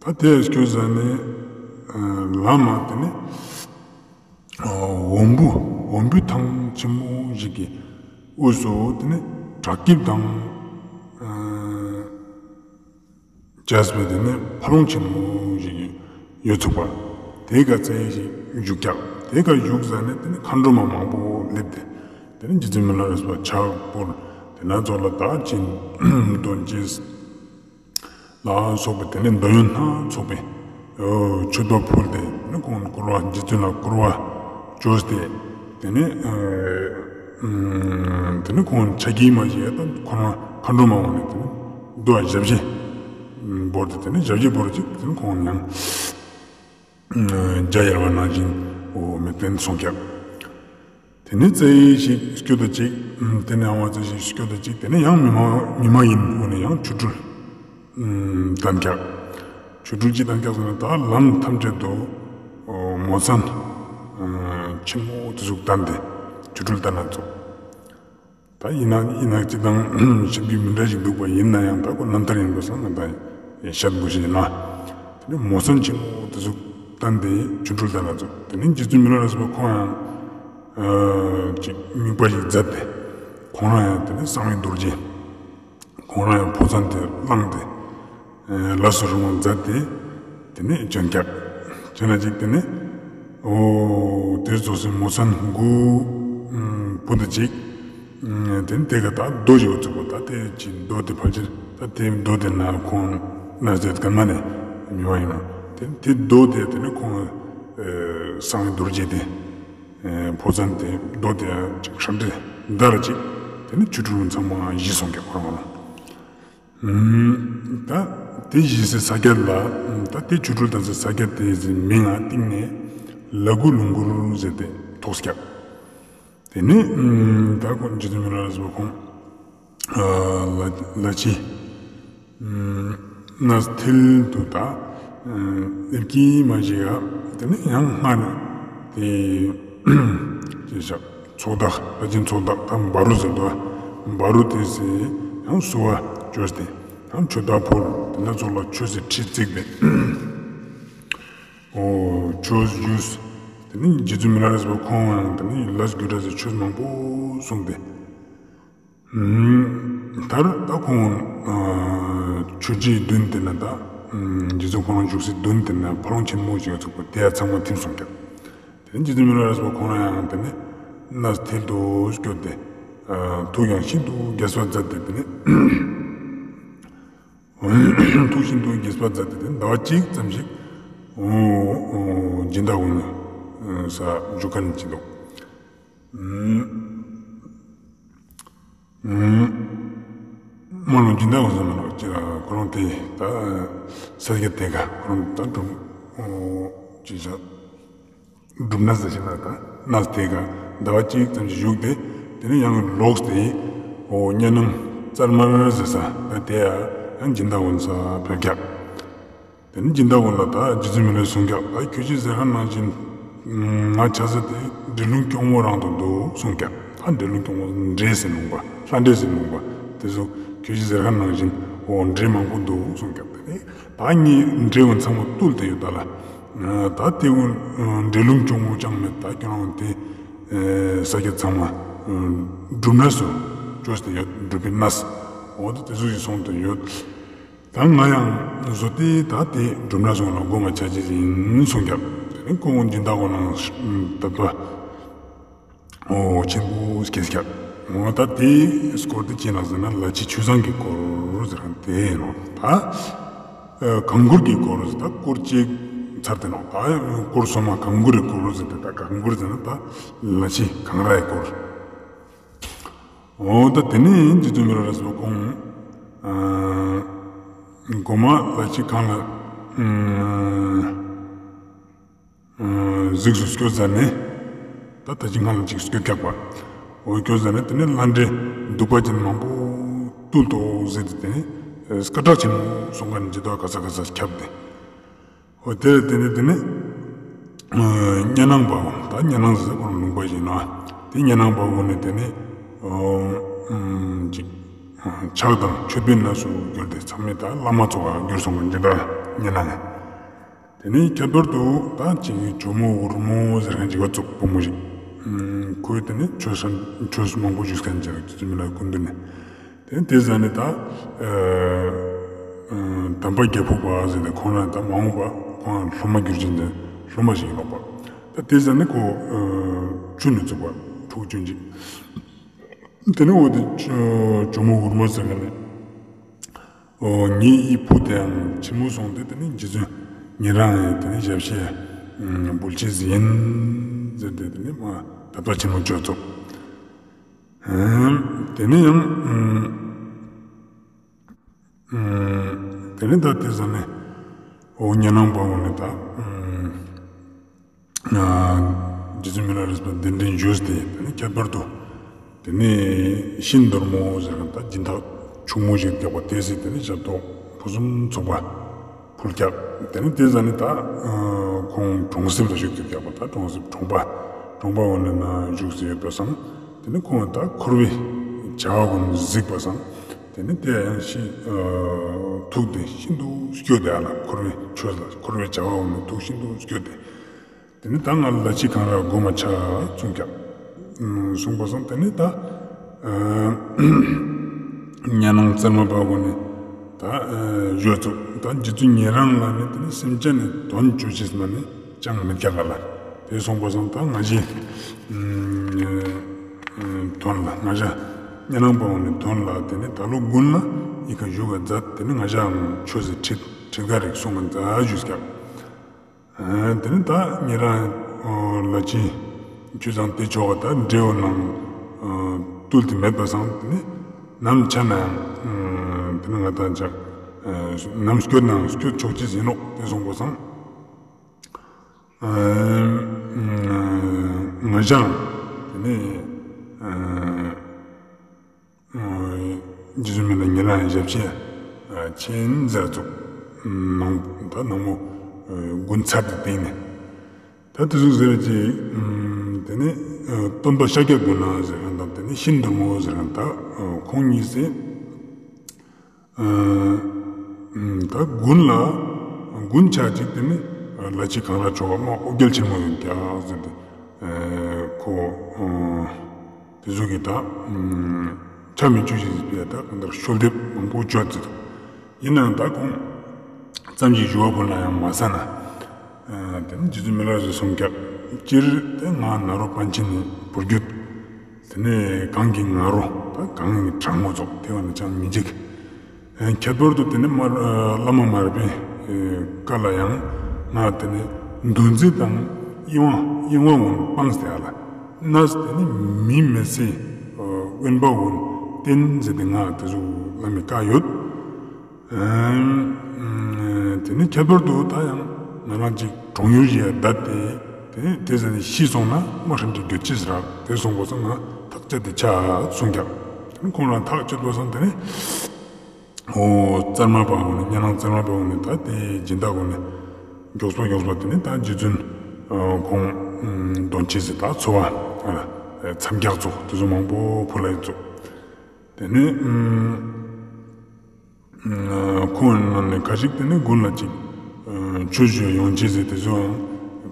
ད་དེ་སྐྱོ་ཟ་ནས་ལ་མ་དེ་ནས། འོམ་བུ་འོམ་བུའི་ཐང་ཆེན་མོ་ཞིག་གི་དབུས་སུ་དེ་ནི་བྲག་སྐྱིབས་དང་བཅས་པའི་དེ་ནི་ཕ་ལོང་ཆེན་མོ་ཞིག་ཡོད་ཚུགས་པ། དེ་ག་རྩེ་ཞིག་བཞུགས་ཀྱང་དེ་ག་བཞུགས་ཟ་ནས་དེ་ནི་མཁའ་འགྲོ་མ་མང་པོ་སླེབས་ཏེ་དེ་ནི་རྗེ་བཙུན་མི་ལ་རས་པ་ཕྱག་བོར་དེ་ན་ཚོགས་ལ་བདག་ཅིང་འདོན་ཅིང་། ལ་སོགས་པའི་དེ་ནས་འདོད་ཡོན་སྣ་ཚོགས་པའི་མཆོད་པ་ཕུལ་ཏེ་ནི་ཁོང་བསྐུར་བ་རྗེ་བཙུན་ལ་བསྐུར་བ་བཅོས་ཏེ་དེ་ནས་དེ་ནས་ཁོང་ཆ་གིས་མ་བྱས་ད་ཁོ་རང་མཁའ་འགྲོ་མ་འོངས་ནས་དེ་ནས་འདུ་བ་ཞབས་ཕྱི་བོར་ཏེ་དེ་ནས་ཞབས་ཕྱི་བོར་ཅིག་དེ་ནས་ཁོང་ཡང་འཇའ་ཡལ་བ་ནང་བཞིན་འོ་མི་བརྟན་སོང་ཀྱང་། དེ་ནས་རྩེ་ཞིག་སྐྱོ་དང་གཅིག་དེ་ནས་ཨ་བ་རྩེ་ཞིག་སྐྱོ་དང་གཅིག་དེ་ནས་ཡང་མི་མ་མི་མ་ཡིན་འོ་ནས་ཡང་ཆོ་འཕྲུལ་གཏན་འཁེལ། ཆོ་འཕྲུལ་གྱི་གཏན་འཁེལ་སོང་ནས་ད་ལམ་ཐམས་ཅད་དུ་མོ་མཚན་ཆེན་མོ་དེ་ཟུག་བསྟན་ཏེ་ཆོ་འཕྲུལ་བསྟན་ན་ཚོགས། ད་ཡིན་ན་ཡིན་ན་སྤྱི་དང་ཞིབ་རྒྱུ་མི་འདྲ་ཞིག་འདུག་པ་ཡིན་ན་ཡང་ད་ཁོ་རྣམ་ཐར་ཡིན་པ་སང་ང་ད་བཤད་དགོས་ཤེས་ཡིན་ན། དེ་ནས་མོ་མཚན་ཆེན་མོ་དེ་ཚོ་བསྟན་ཏེ་ཆོ་འཕྲུལ་བསྟན་ན་ཚོ་དེ་ནས་རྗེ་བཙུན་མི་ལ་རས་པ་ཁོང་ཡང་ཅིག་དམིགས་པ་ཞིག་མཛད་དེ་ཁོང་རང་ཡང་དེ་ནས་གསང་བའི་རྡོ་རྗེ་ཁོང་རང་ཡང་ཕོ་མཚན་དེ་བླངས་ཏེ། ལ་སོགས་རུང་བ་མཛད་དེ། དེ་ནས་བྱོན་ཀྱག་བྱོན་ན་ཅིག་དེ་ནས། འོ། དེར་རྫོགས་སའི་མོ་མཚན་དགུ། བུ་དང་གཅིག་དེ་ནས་དེ་ག་ད་རྡོ་ཞིག་བཙུགས་པ་ད་དེ་ཅིག་རྡོ་དེ་ཕལ་ཆེར་ད་དེ་རྡོ་དེ་ན་ཁོང་ན་ཟེར་གན་མ་ནས་མི་བ་ཡིན་ན། དེ་དེ་རྡོ་དེ་དེ་ནས་ཁོང་གསང་བའི་རྡོ་རྗེ་དེ། ཕོ་མཚན་དེ་རྡོ་དེ་ཅིག་ཧྲ་འདྲེ་འདར་ཅིག་དེ་ནས་ཆོ་འཕྲུལ་ཚང་མ་ཞི་སོང་ཀྱག་ཁོ་རང་ཁོ་རང་། ད་དེ་བཞེས་སའི་ས་ཆ་ལ་ད་དེ་ཆོ་འཕྲུལ་བཏང་སའི་ས་ཆ་དེའི་མིང་ང་གཏིང་ནས་ལ་དགུ་ལུང་གུར་ཟེར་ཏེ་ཐོགས་ཀྱག་དེ་ནས་ད་ཁོང་རྗེ་བཙུན་མི་ལ་རས་པ་ཁོང་ལ་ལ་ཕྱི་གནས་ཐིལ་དུ་ད་ཨེབ་ཀྱིས་མ་བཞེས་ཡ་དེ་ནས་ཡང་སྔར་དེ་ཅེས་བྱ། ཚོགས་བདག་ལྷ་སྦྱིན་ཚོགས་བདག་དང་འབའ་རུ་ཟེར་དོ། འབའ་རུ་དེ་ཟེར་ཡང་བསུ་བ་བཅོས་ཏེ་ཡང་མཆོད་བདག་ཕུལ་དེ་ན་ཚོགས་ལ་ཆོས་སི་ཁྲི་བརྩིགས་པས། འོ་ཆོས་ཞུས། དེ་ནི་རྗེ་བཙུན་མི་ལ་རས་པ་ཁོང་ཡང་དེ་ནི་ལས་རྒྱུ་འབྲས་སུ་ཆོས་མང་པོ་གསུངས་ཏེ། མཐར་ད་ཁོང་ཆོས་རྗེའི་མདུན་དེ་ན་ད་རྗེ་བཙུན་ཁོང་རང་བཞུགས་སའི་མདུན་དེ་ན་ཕ་ལོང་ཆེན་མོ་ཞིག་ཚུགས་པ་དེ་ཡང་ཚང་མ་ཐིམ་སོང་ཀྱང་། དེ་ནས་རྗེ་བཙུན་མི་ལ་རས་པ་ཁོང་རང་ཡང་དེ་ནས་གནས་ཐིལ་དུ་བསྐྱོད་དེ། ཐུགས་ཀྱང་ཤིན་ཏུ་དགྱེས་པ་མཛད་དེ་དེ་ནས་ཐུགས་ཤིན་ཏུ་དགྱེས་པ་མཛད་དེ་དེ་ཟླ་བ་གཅིག་ཙམ་ཞིག་སྦྱིན་བདག་འོང་ནས་ས་བཞུགས་ཁ་ནས་ཅི་འདུག་མ་ལོ་སྦྱིན་བདག་བཟང་མ་ལོ་ཁོ་རང་དེ་ད་ས་སྐྱ་དེ་ག་ཁོ་རང་ད་སྒྲུབ་ཅི་བྱ་སྒྲུབ་ན་ཟེར་ཞིག་ན་ད་གནས་དེ་ག་ཟླ་བ་གཅིག་ཙམ་ཞིག་བཞུགས་ཏེ་དེ་ནས་ཡང་ལོག་སྟེ་འོ་གཉའ་ནང་རྩར་མར་ཟེར་ས་ད་དེ་ཡང་སྦྱིན་བདག་འོང་ས་ཕེབས་ཀྱག་དེ་ནས་སྦྱིན་བདག་ཀུན་ལ་ད་རྗེ་བཙུན་མི་ལས་གསུངས་ཀྱང་ད་ཁྱོད་ཀྱིས་ཟེར་ཁ་ནང་བཞིན་ང་ཆ་ས་དེ་འདྲེ་ལུང་སྐྱོང་མོ་རང་དུ་འདུག་གསུངས་ཀྱང་ད་འདྲེ་ལུང་སྐྱོང་མོ་འདྲེ་ཟེར་ལུང་པ་ལྷ་འདྲེ་ཟེར་ལུང་པ་དེ་ཚོ་ཁྱོད་ཀྱིས་ཟེར་ཁ་ནང་བཞིན་འོ་འདྲེ་མང་པོ་འདུག་གསུངས་ཀྱང་དེ་ནས་ད་ངས་འདྲེ་ཀུན་ཚང་མ་བཏུལ་ཏེ་ཡོད་ད་ལ་ད་དེ་ཀུན་འདྲེ་ལུང་སྐྱོང་མོ་ཅང་མེད་ད་ཁྱོད་རང་དེ་ས་སྐྱ་ཚང་མ་སྒྲུབ་གནས་སུ་ སྤྲོས་ཏེ་ཡོད། འགྲུབ་པའི་གནས། འོ་ད་དེ་ཚོ་ཞིག་གསུངས་ཏེ་ཡོད། ད་ང་ཡང་བཟོ་དེ་ད་དེ་འབྲོམ་ར་སོང་ལ་སྒོམ་པ་ཆ་ཅེས་ཡིན་གསུངས་ཀྱང་། དེ་ནི་ཁོང་སྦྱིན་བདག་གོ་ནང་ད་པ། ཨོ་ཆེན་པོ་སྐྱེས་ཀྱང་། འོ་ད་དེ་སྐོར་དེ་ཅི་ནང་ཟེར་ན་ལ་ཕྱི་ཆོས་བཟང་གི་སྐོར་ཟེར་ཁན་དེ་ཡིན་ནོ། ད་གང་བཀུར་གྱི་སྐོར་ཟེར། ད་སྐོར་གཅིག་ཚར་དེ་ནོ། ད་སྐོར་སོ་མ་གང་བཀུར་གྱི་སྐོར་ཟེར་ཏེ། ད་གང་བཀུར་ཟེར་ན་ད་ལ་ཕྱི་གངས་ར་ཡི་སྐོར། འོ་ད་དེ་ནས་རྗེ་བཙུན་མི་ལ་རས་པ་ཁོང་གོ་མ་ལ་ཕྱི་གངས་ལ་གཟིགས་སུ་སྐྱོད་ཟ་ནས། ད་ད་ཅི་ང་ལ་ཅིག་སྐྱོད་རྒྱག་པ། འོ་སྐྱོད་ཟ་ནས་དེ་ནས་ལྷ་འདྲེ་གདུག་པ་ཅན་མང་པོ་བཏུལ་ཏོ་ཟེར་ཏེ། དེ་ནས་སྐད་གྲགས་ཆེན་མོ་སོང་ག་ནས་ཇི་ལྟར་ག་ས་ག་ས་ཁྱབ་སྟེ། འོ་དེ་དེ་ནས་དེ་ནས་གཉའ་ནང་པ་བོ། ད་གཉའ་ནང་ཟེར་ཁོ་རང་ལུང་པ་ཞིག་ན། དེ་གཉའ་ནང་པ་བོ་ནས་དེ་ནས་ཅིག་ཕྱག་དང་མཆོད་པའི་གནས་སུ་གྱུར་ཏེ། ཚང་མས་ད་བླ་མ་ཚོ་ག་གྱུར་སོང་ག་ཇི་ལྟར་གཉའ་ནང་། དེ་ནས་ཁྱད་པར་དུ་ད་ཅིག་ཇོ་མོ་འུར་མོ་ཟེར་མཁན་ཅིག་ཡོད་ཙུག་བུ་མོ་ཞིག་ཁོས་དེ་ནས་ཆོས་ཆོས་མང་པོ་ཞུས་མཁན་ཅིག་རྗེ་བཙུན་མི་ལ་སྐུ་མདུན་ནས། དེ་ནས་དེ་ཟ་ནས་ད་དམ་པ་རྒྱལ་ཕུག་པ་ཟེར་ཏེ། ཁོང་རང་ད་མ་འོངས་པ་ཁོང་སློབ་མ་གྱུར་ཅིག་ནས་སློབ་མ་ཞིག་ཡིན་ནོག་པ། ད་དེ་ཟ་ནས་ཁོ་ཆུ་ནས་བཙུགས་པ་ཕྲུ་གུ་ཆུན་ཅིག་དེ་ནས་འོ་དེ་ཇོ་མོ་འུར་མོ་ཟེར་མཁན་ནས། འོ་ངའི་ཕྲུ་གུ་དེའང་ཆེན་མོ་སོང་སྟེ། དེ་ནས་རྗེ་བཙུན་ཉན་རང་ཡང་དེ་ནས་ཞབས་ཕྱི་འབུལ་ཅེས་ཡིན་ཟེར་ཏེ། དེ་ནས་མ་དད་པ་ཆེན་མོ་བྱོས་ཙུག་དེ་ནས་ཡང་དེ་ནས་ད་དེ་ཟ་ནས་འོ་གཉའ་ནང་པ་བོ་ནས་ད། རྗེ་བཙུན་མི་ལ་རས་པ་གདན་འདྲེན་ཞུས་ཏེ། དེ་ནས་ཁྱད་པར་དུ་དེ་ནས་ཤིང་སྡོར་མོ་ཟེར་མཁན་ད་སྦྱིན་བདག་ཕྱུག་མོ་ཞིག་བརྒྱབ་པ། དེ་སྲིད་དེ་ནས་ཞབས་ཏོག་ཕུན་སུམ་ཚོགས་པ་ཕུལ་རྒྱག་དེ་ནས་དེ་ཟ་ནས་ད་ཁོང་གྲོང་གསེབ་ལ་བཞུགས་ཏེ་བརྒྱབ་པ། ད་གྲོང་གསེབ་གྲོང་པ་གྲོང་པ་འོ་ནས་ན་བཞུགས་སེ་ཡོད་པ་སང་། དེ་ནས་ཁོང་ད་འཁོར་བའི་བྱ་བ་ཀུན་གཟིགས་པ་སང་། དེ་ནས་དེ་ཡང་ཤིན་ཐུགས་དེ་ཤིན་ཏུ་སྐྱོ་སྟེ། ཨ་ལ་འཁོར་བའི་ཆོས་ལ་འཁོར་བའི་བྱ་བ་ཀུན་ནས་ཐུགས་ཤིན་ཏུ་སྐྱོ་སྟེ། དེ་ནས་ད་ང་ལ་ཕྱི་གངས་ར་སྒོམ་པ་ཆ་ཙུག་ཀྱང་གསུངས་པ་སང་། དེ་ནས་ད་གཉའ་ནང་བཙུན་མ་པ་བོ་ནས་ད་ཞུས་ཙུག་ད་རྗེ་བཙུན་ཉན་རང་ལ་ནི་དེ་ནས་སེམས་ཅན་ནི་དོན་བཅོ་ཅེས་མ་ནི་ཅང་མི་རྒྱག་ག་ལ། དེ་གསུངས་པ་སང་ད་ང་ཞའི་དོན་ལ། ང་ཞ་གཉའ་ནང་པ་བོ་ནི་དོན་ལ། དེ་ནས་ད་ལོ་དགུན་ལ་ཡི་ག་བཞུགས་ག་མཛད། དེ་ནས་ང་ཞའང་ཆོས་སི་ཁྲིད་ཁྲིད་ག་རིགས་གསུང་ག་མཛད་ཞུས་ཀྱང་། དེ་ནས་ད་ཉན་རང་ལ་ཕྱི་ཆོས་བཟང་དེ་ཆོ་ག་ད་འབྲས་བུ་ནང་བཏུལ་ཏེ་མེད་པ་སང་། དེ་ནས་ནམ་ཆ་ན་ཡང་དེ་ནས་ང་ད་ཅག་ནམ་སྐྱོད་ནའང་སྐྱོད་ཆོག་ཅེས་ཡིན་ནོག་དེ་གསུངས་པ་སང་། ང་ཞའང་དེ་ནས་རྗེ་བཙུན་མི་ལ་ཉན་རང་ཞབས་ཕྱི་ཕྱིན་ཟེར་ཙུག་ནང་ད་ནང་མོ་དགུན་ཚར་དེ་སྟེང་ནས་ད་དེ་ཟུག་ཟེར་ཅིག་དེ་ནས་སྟོན་པ་ཤཱཀྱ་གུ་ན་ཟེར་མཁན་དང་། དེ་ནས་ཤིང་སྡོར་མོ་ཟེར་མཁན་ད་ཁོང་གཉིས་སེ། ད་དགུན་ལ་དགུན་ཆ་གཅིག་དེ་ནི་ལ་ཕྱི་གངས་ར་ཆོ་ག་མ་ཨོ་རྒྱལ་ཆེན་མོ་ཡོད་ཀྱག་ཟེར་ཏེ། ཁོ་དེ་ཟུག་གི་ད་ཆ་མི་བཅུ་ཞིག་ཟེར་ཏེ། ད་གང་ལྟར་ཤོལ་འདེབས་མང་པོ་བཅོས་ཟེར། ཡིན་ནའང་ད་ཁོང་ཙམ་ཞིག་ཞུ་བ་ཕུལ་ན་ཡང་མ་ཟ་ན། དེ་ནི་རྗེ་བཙུན་མི་ལ་རས་པས་གསུངས་ཀྱག་སྤྱིར་དེ་ང་ནཱ་རོ་པཎ་ཆེན་ནི་བུ་རྒྱུད། དེ་ནས་གངས་ཀྱི་ང་རོ། ད་གངས་ཀྱི་གྲང་མོ་ཙོགས་དེ་བ་ནི་ཅང་མི་འཇིགས། ཁྱད་པར་དུ་དེ་ནས་མར་བླ་མ་མར་པའི་བཀའ་ལ་ཡང་ང་དེ་ནས་འདུ་འཛི་དང་གཡེང་བ་གཡེང་བ་འོན་སྤངས་ཏེ། ཨ་ལ་གནས་དེ་ནས་མི་མི་སེ་དབེན་པ་འོན་བསྟེན་ཟེར་ཏེ་ང་དེ་ཚོ་བླ་མའི་བཀའ་ཡོད། དེ་ནས་ཁྱད་པར་དུ་ད་ཡང་ང་རང་ཅིག་གྲོང་ཡུལ་ཞིག་བསྡད་དེ། དེ་ནས་དེ་ཟ་ནས་ཤི་སོང་ན་མ་ཧྲན་ཏེ་འགྱོད་ཅེས་རག་དེ་གསུངས་པ་སང་ང་ཐག་བཅད་དེ་ཆ་གསུངས་ཀྱག་དེ་ནས་ཁོང་རང་ཐག་བཅད་པ་སང་། དེ་ནས་ཨོ་བཙུན་མ་པ་བོ་ནས་གཉའ་ནང་བཙུན་མ་པ་བོ་ནས་ད་དེ་སྦྱིན་བདག་བོ་ནས་མགྱོགས་པོ་མགྱོགས་པོ་དེ་ནས་ད་རྗེ་བཙུན་ཁོང་འདོན་ཅེས་སི་ད་འཚོ་བ་མཚམས་རྒྱག་ཙོགས་དེ་ཚོ་མང་པོ་ཕུལ་ལ་ཡིན་ཙོགས། དེ་ནས་ཁོང་རྣམས་ནས་ཁ་ཅིག་དེ་ནས་དགུན་ལ་ཅིག་ཆོས་ཞུ་ཡོང་ཅེས་ཟེར་དེ་ཚོའང་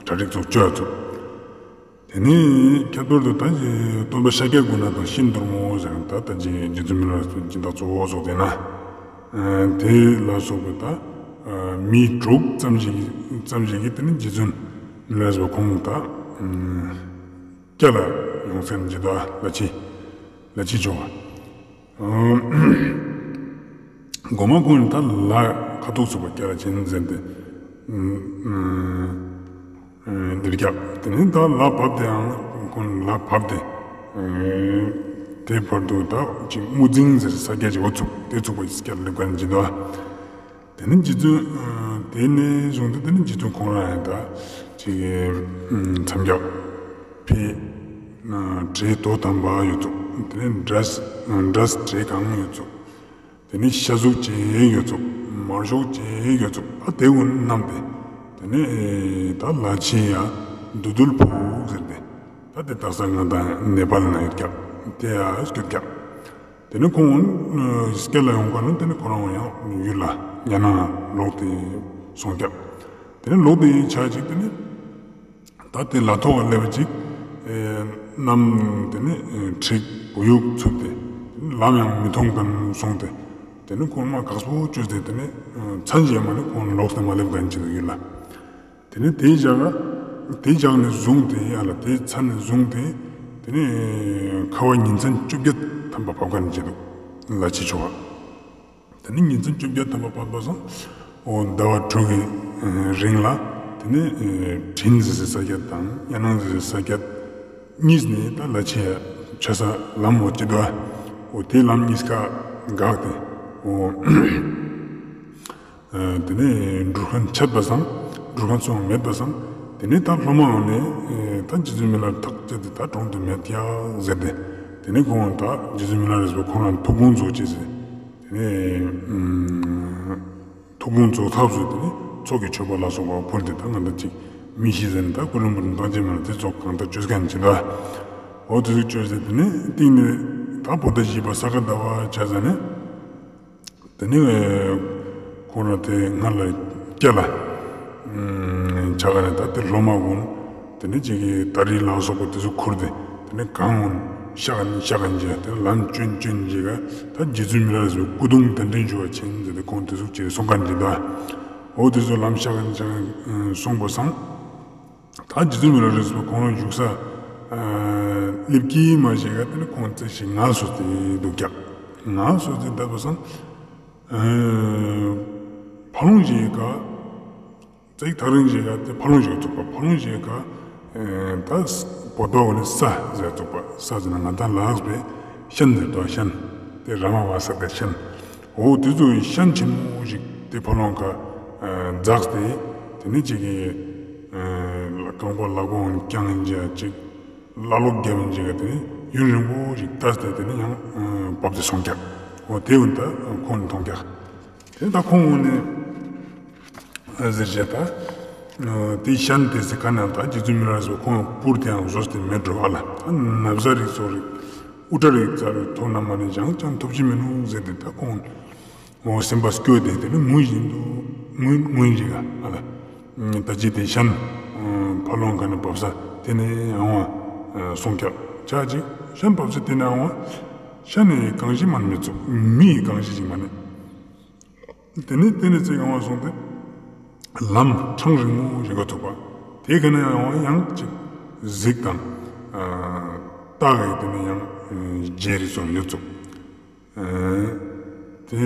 གྲ་སྒྲིག་ཚོགས་བཅོས་ཚོགས། དེ་ནས་ཁྱད་པར་དུ་ད་སྟོན་པ་ཤཱཀྱ་གུ་ཎ་དང་ཤིན་ཏུར་མོ་ཟེར་ད་ད་ཅི་རྗེ་བཙུན་མི་ལ་སྦྱིན་བདག་གཙོ་བོ་སོགས་དེ་ན། དེ་ལ་སོགས་པའི་ད་མི་དྲུག་ཙམ་ཞིག་ཙམ་ཞིག་གིས་དེ་ནི་རྗེ་བཙུན་མི་ལ་སོགས་ཁོང་ད་སྐྱ་ལ་ཡོང་སེམས་ཀྱི་ད་ལ་ཕྱི་ལ་ཕྱི་ཆོག་གོ་མ་ཁོང་ནི་ད་ལ་ཁ་ཐུག་ཚུགས་པ་སྐྱ་ལ་ཆེན་ཟེར་ཏེ། འདིར་རྒྱབ་དེ་ནས་ད་ལ་བབས་ཏེའང་ཁོང་ལ་བབས་ཏེ། དེ་བར་དུ་ད་ཅིག་དམུ་རྫིང་ཟེར་ས་སྐྱ་ཅིག་འོ་ཚུགས་དེ་ཚུགས་པ་སྐྱ་ལ་སླེབས་ག་ནས་ཅི་འདུག་དེ་ནས་རྗེ་བཙུན་དེ་ནས་བཟུང་སྟེ་དེ་ནས་རྗེ་བཙུན་ཁོང་རང་ཡང་ད་ཅིག་མཚམས་རྒྱབ་ཕེ་བྲེ་དོ་དམ་པ་ཡོད་ཚུགས་དེ་ནས་འབྲས་འབྲས་བྲེ་གང་ཡོད་ཚུགས། དེ་ནས་ཤ་གཟུགས་ཅན་ཡོད་ཚུགས། མར་ཤོག་ཅན་ཡོད་ཚུགས། ཨ་དེ་ཀུན་བསྣམས་ཏེ། དེ་ནས་ད་ལ་ཕྱི་ཡ་བདུད་འདུལ་ཕུག་ཟེར་ཏེ། ད་དེ་དག་ས་ང་དང་ནེ་པཱལ་ན་ཡོད་ཀྱག་དེ་ཡ་སྐྱོད་ཀྱག་དེ་ནས་ཁོང་སྐྱེལ་ལ་ཡོང་ག་ནས་དེ་ནས་ཁོ་རང་ཡང་ཡུལ་ལ་ཉ་ནང་ལོག་སྟེ་སོང་ཀྱག་དེ་ནས་ལོག་སྟེ་ཆ་ཅིག་དེ་ནས། ད་དེ་ལ་ཐོག་སླེབས་པ་ཅིག་གནམ་དེ་ནི་འཁྲིག་བུ་ཡུག་འཚུབ་སྟེ་ལམ་ཡང་མི་མཐོང་མཁན་སོང་སྟེ། དེ་ནི་ཁོང་མ་དགའ་སྤོ་བཅོས་ཏེ་དེ་ནི་མཚན་བཞག་མ་ནི་ཁོང་ལོག་སྟེ་མ་སླེབས་མཁན་ཅིག་ཡིན་ལ། དེ་ནི་དེའི་ཞག་དེའི་ཞག་ནས་བཟུང་སྟེ་ཡ་ལ་དེའི་མཚན་ནས་བཟུང་སྟེ་དེ་ནི་ཁ་བ་ཉིན་མཚན་བཅོ་བརྒྱད་ཐམ་པ་བབས་མཁན་ཅིག་འདུག་ལ་ཕྱི་ཆོག་པ། དེ་ནི་ཉིན་མཚན་བཅོ་བརྒྱད་ཐམ་པ་བབས་པ་སང་། འོ་ཟླ་བ་དྲུག་གི་རིང་ལ་དེ་ནི་དྲིན་ཟེར་སའི་ས་ཆ་དང་གཡའ་ནང་ཟེར་སའི་ས་ཆ་གཉིས་ནས་ད་ལ་ཕྱི་ཆ་ས་ལམ་འོ་ཅི་འདུག་འོ་དེ་ལམ་གཉིས་ཀ་འགག་སྟེ་འོ་དེ་ནི་འགྲུལ་མཁན་ཆད་པ་སང་འགྲུལ་མཁན་སོང་མེད་པ་སང་དེ་ནི་ད་སློབ་མ་འོ་ནས་ད་རྗེ་བཙུན་མི་ལ་ཐག་བཅད་དེ་ད་གྲོངས་ཏེ་མེད་ཡ་ཟེར་ཏེ་དེ་ནི་ཁོང་ད་རྗེ་བཙུན་མི་ལ་རས་པ་ཁོང་རང་ཐུགས་དགོངས་རྫོགས་ཅེས་ཟེར། དེ་ནས་ཐུགས་དགོངས་རྫོགས་ཐབས་སུ་དེ་ནས་ཚོགས་ཀྱི་མཆོད་པ་ལ་སོགས་པ་ཕུལ་ཏེ་ད་ང་འདི་གཅིག་མི་ཤི་ཟེར་ནས་ད་ཀུ་རུ་མུ་རུ་མདང་ཅན་མ་ལ་དེ་ཚོགས་གང་ལྟར་བཅོས་མཁན་ཅི་འདྲ། འོ་དེ་ཚོ་བཅོས་ཟེར་དེ་ནས་སྟེང་ནས་ད་བོད་ཟླ་བཞི་པ་ས་ག་ཟླ་བ་ཆ་ཟ་ནས་དེ་ནས་ཁོ་རང་དེ་སྔ་ལ་སྐྱ་ལ་ཆ་ག་ནས་ད་དེ་སློབ་མ་ཀུན། དེ་ནས་ཅིག་གིས་ཏ་རིག་ལ་སོགས་པ་དེ་ཚོ་ཁུར་ཏེ་དེ་ནས་གང་འོང་ཤ་ག་ནས་ཤ་ག་འཇལ་དེ་ལམ་ཅུན་ཅུན་འཇལ་ག་ད་རྗེ་བཙུན་མི་ལ་རས་པའི་སྐུ་གདུང་གདན་འདྲེན་ཞུ་བ་ཆེན་ཟེར་ཏེ་ཁོང་དེ་ཚོ་ཅིག་གསུང་མཁན་ཅིག་ད། འོ་དེ་ཚོ་ལམ་ཤ་ག་ནས་ཤ་ག་ནས་གསུངས་པ་སང་། ད་རྗེ་བཙུན་མི་ལ་རས་པ་ཁོང་རང་བཞུགས་ས་སླེབས་ཀྱི་མ་ཞེས་ག་དེ་ནས་ཁོང་རྩེ་ཞིག་ངལ་གསོ་དེ་འདུག་ཀྱག་ངལ་གསོ་དེ་བསྡད་པ་སང་ཕ་ལོང་ཞེས་ག་རྩིག་ཐག་རིང་ཞིག་ག་དེ་ཕ་ལོང་ཞིག་ཚུགས་པ་ཕ་ལོང་ཞིག་ག་ད་བོད་པ་བ་ནི་ས་ཟེར་ཚུགས་པ་ས་ཟེར་ན་ང་ད་ལགས་པའི་ཤན་ཟེར་དོ་ཤན་དེ་ར་མ་བ་ས་དེ་ཤན་འོ་དེ་ཚོ་ཡི་ཤན་ཆེན་མོ་ཞིག་དེ་ཕ་ལོང་ག་འཛགས་ཏེ་དེ་ནི་ཅིག་གི་རྐང་པ་ལག་པ་འོང་རྐྱང་ཡིན་ཅིག་ཅིག་ལ་ལོག་རྒྱབ་ཡིན་ཅིག་ག་དེ་ནི་ཡུན་རིང་པོ་ཞིག་ལྟས་ཏེ་དེ་ནི་ཡང་བབས་ཏེ་སོང་ཀྱག་འོ་དེ་འོན་ད་ཁོང་ནི་མཐོང་ཀྱག་དེ་ད་ཁོང་འོང་ནས་ཟེར་བྱས་ད། དེ་ཤན་དེ་ཟེར་ག་ན་ད་རྗེ་བཙུན་མི་ལ་རས་པ་ཁོང་སྤུར་དེ་ཡང་བཟོས་ཏེ་མེད་འགྲོ་བ་ལ་ད་ན་བཟའ་རིགས་ཚོ་རིགས་དབུ་སྐྲ་རིགས་རྩ་རིགས་ཐོག་ན་མ་ནས་ཅང་ཅང་ཐོབ་ཀྱི་མི་ནུག་ཟེར་ཏེ་ད་ཁོང་འོ་སེམས་པ་སྐྱོ་དེ་དེ་ནི་ངུ་བཞིན་དུ་ངུ་ངུ་བཞིན་ལ་ཨ་ལ། ད་ཅི་དེ་ཤན་ཕ་ལོང་ག་ནས་བབས་ས་དེ་ནས་ཡང་བ་སོང་ཀྱག་ཆ་ཅིག་ཤན་བབས་ས་དེ་ནས་ཡང་བ་ཤན་ནས་གང་ཞིག་མ་ནས་མི་ཚུགས་མི་གང་ཞིག་ཅིག་མ་ནས། དེ་ནས་དེ་ནས་ཚེ་གང་བ་སོང་སྟེ་ལམ་འཕྲང་རིང་མོ་ཞིག་ག་ཐུག་པ་དེ་ག་ནས་ཡང་ཡང་ཅིག་གཟིག་དང་སྟག་གི་དེ་ནས་ཡང་རྗེས་རིགས་སོགས་ཡོད་ཚུགས་དེ་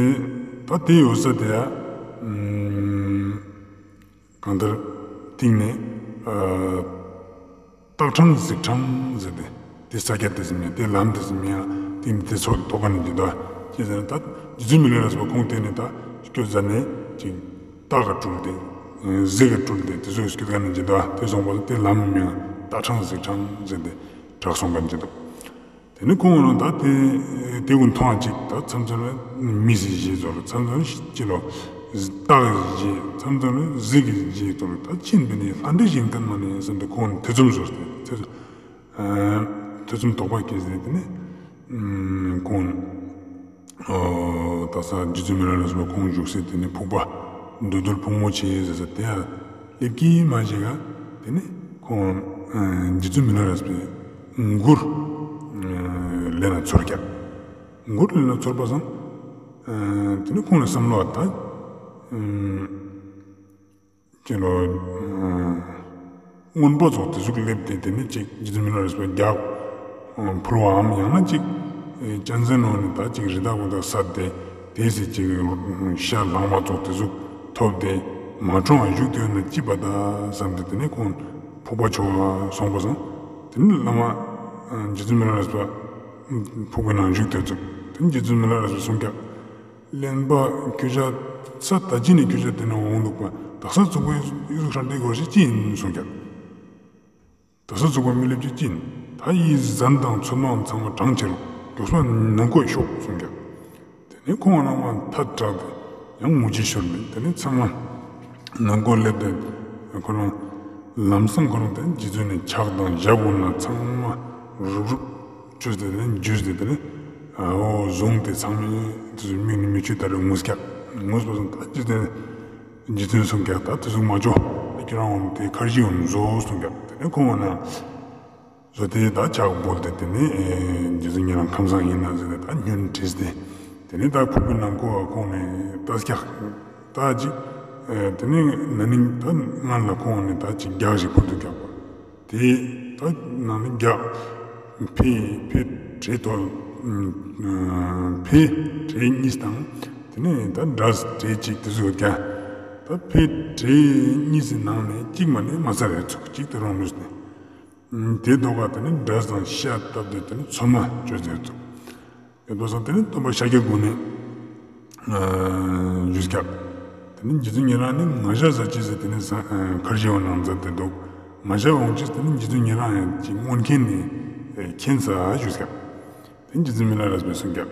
ད་དེ་ཡོད་ས་དེ་ཡ་གང་ལྟར་སྟེང་ནས། སྟག་འཕྲང་གཟིག་འཕྲང་ཟེར་ཏེ་དེ་ས་སྐྱ་དེ་ཟིན་མེད་དེ་ལམ་དེ་ཟིན་མེད་ཡང་དེ་ནི་དེ་ཚོ་དོ་ག་ནས་འདི་དོ་ཅེས་ཟེར་ན་ད་རྗེ་བཙུན་མི་ལ་རས་པ་ཁོང་དེ་ནི་ད་སྐྱོ་ཟ་ནས་ཅིག་སྟག་ག་སྤྲུལ་ཏེ་གཟིག་ག་སྤྲུལ་ཏེ་དེ་ཚོ་སྐྱོ་ག་ནས་འདི་དོ་དེ་སོང་པ་དེ་ལམ་མེད་ཡང་སྟག་འཕྲང་གཟིག་འཕྲང་ཟེར་ཏེ་གྲགས་སོང་ག་འདི་དོ། དེ་ནི་ཁོང་རང་ད་དེ་དེ་ཀུན་མཐོང་ཅིག་ད་མཚམས་མཚམས་ལ་མི་ཟེར་ཞེས་ཟེར་རོ་མཚམས་མཚམས་ལ་ཅི་ལོ་སྟག་ཟེར་ཞེས་མཚམས་མཚམས་ལ་གཟིག་ཟེར་ཞེས་ཟེར་རོ་ད་ཕྱིན་པ་ནི་ལྷ་འདྲེ་ཞིག་ཡིན་མཁན་མ་ནི་བསམ་སྟེ་ཁོང་ཐེ་ཚོམ་ཟོས་ཏེ་ཐེ་ཚོམ་ཐེ་ཚོམ་དོགས་པ་སྐྱེས་ཟེར་དེ་ནི་ཁོང་ད་ས་རྗེ་བཙུན་མི་ལ་རས་པ་ཁོང་བཞུགས་སའི་དེ་ནི་ཕུག་པ་བདུད་འདུལ་ཕུག་མོ་ཆེ་ཟེར་ས་དེ་ཡང་སླེབས་ཀྱི་མ་ཞིག་ག་དེ་ནི་ཁོང་ རྗེ་བཙུན་མི་ལ་རས་པས་མགུར་ལེན་ན་ཚོར་ཀྱག་མགུར་ལེན་ན་ཚོར་པ་སང་། དེ་ནས་ཁོང་ལ་བསམ་བློ་བཏང་། ཅི་ལོ། རྔོན་པ་ཚོ་དེ་ཟུག་སླེབས་ཏེ་དེ་ནས་ཅིག་རྗེ་བཙུན་མི་ལ་རས་པ་རྒྱག་ཕུལ་བའམ་ཡང་ན་ཅིག་གཅན་གཟན་ནང་ནས་ད་ཅིག་རི་དྭགས་པོ་དག་བསད་དེ་དེ་སྲིད་ཅིག་ཤ་ལྷག་མ་ཚོ་དེ་ཟུག་ཐོབ་སྟེ་མ་གྲོངས་པ་བཞུགས་དུས་ན་ཅི་པ་ད་བསམ་སྟེ་དེ་ནས་ཁོང་ཕུག་པ་ཆོ་བ་སོང་པ་སང་། དེ་ནས་བླ་མ་རྗེ་བཙུན་མི་ལ་རས་པ་ཕུག་པའི་ནང་བཞུགས་དུས་ཚོད་དེ་ནས་རྗེ་བཙུན་མི་ལ་རས་པ་གསུངས་ཀྱག་གླེན་པ་ཁྱོད་ཅག་ས་ད་ཅི་ནས་ཁྱོད་ཅག་དེ་ན་འོང་འདུག་པ། དག་ས་ཚུགས་པའི་ཡུལ་ཧྲ་འདྲེ་གོ་ཞིག་ཅི་ཡིན་གསུངས་ཀྱག་དག་ས་ཚུགས་པ་མི་ལེབ་ཅིག་ཅི་ཡིན། ད་ཡིད་ཟན་དང་ཚོད་མ་ཚང་མ་གྲང་ཕྱིར་མགྱོགས་པ་ནང་ཁོག་ཤོག་གསུངས་ཀྱག་དེ་ནས་ཁོང་རྣམ་པ་ཐད་དྲགས་ཏེ་ཡང་ངུ་ཅི་ཤོར་མེད། དེ་ནས་ཚང་མ་ནང་ཁོག་སླེབས་ཏེ་ཁོ་རང་ལམ་སང་ཁོ་རང་དེ་རྗེ་བཙུན་ནས་ཕྱག་དང་ཞབས་དབུ་ན་ཚང་མ་རུབ་རུབ། བཅོས་ཏེ་ནི་འཇུས་ཏེ་དེ་ནི་འོ་བཟུང་སྟེ་ཚང་མས་དེ་ཚོའི་མིག་ནི་མིག་ཆུ་ལྟར་ངུས་ཀྱག་ངུས་པ་སང་ད་ཅི་དེ་རྗེ་བཙུན་གསུངས་ཀྱག་ད་དེ་ཚོ་མ་བཅོ། ཁྱོད་རང་འོང་དེ་ཁར་ཇི་འོང་བཟོ་གསུངས་ཀྱག་དེ་ནི་ཁོང་འོང་ན་བཟོ་དེ་ད་ཕྱག་བོར་ཏེ་དེ་ནི་རྗེ་བཙུན་ཉེ་རང་ཁམས་བཟང་ཡིན་ན་ཟེར་ཏེ་ད་སྙུན་བྲིས་ཏེ་དེ་ནི་ད་ཕུག་པའི་ནང་ཁོ་བ་ཁོང་ནས་ད་ཀྱག་ད་ཅིག་དེ་ནི་ན་ནིང་ད་ང་ལ་ཁོང་ནས་ད་ཅིག་རྒྱག་ཞིག་ཕུལ་དུ་ཀྱག་པ། དེ་ད་ནང་ནས་རྒྱག་ཕེ་ཕེ་བྲེ་ཐོ་ཕེ་བྲེ་གཉིས་དང་དེ་ནས་ད་འདྲ་བྲེ་གཅིག་དེ་ཚོ་རྒྱག་ད་ཕེ་བྲེ་གཉིས་སི་ནང་ནས་གཅིག་མ་ནས་མ་ཚར་རེ་ཚུགས་གཅིག་དེ་རང་ལུས་ནས་དེ་ཐོག་ག་དེ་ནས་འདྲ་དང་ཤ་བཏབ་དེ་དེ་ནས་ཚོད་མ་བཅོས་ཏེ་ཚུགས། ཡོད་པ་སང་དེ་ནི་སྟོན་པ་ཤཱཀྱ་གུ་ནས་ཞུས་ཀྱག་དེ་ནི་རྗེ་བཙུན་ཉེ་རང་ནི་ང་ཞ་ཟ་ཅི་ཟེར་དེ་ནི་ཁར་ཇི་བ་ནང་མཛད་དེ་འདུག་ང་ཞ་འོང་ཅི་དེ་ནི་རྗེ་བཙུན་ཉེ་རང་ཡང་ཅིག་མངོན་མཁྱེན་ནས་མཁྱེན་ས་ཞུས་ཀྱག་དེ་རྗེ་བཙུན་མི་ལ་རས་པས་གསུངས་ཀྱག་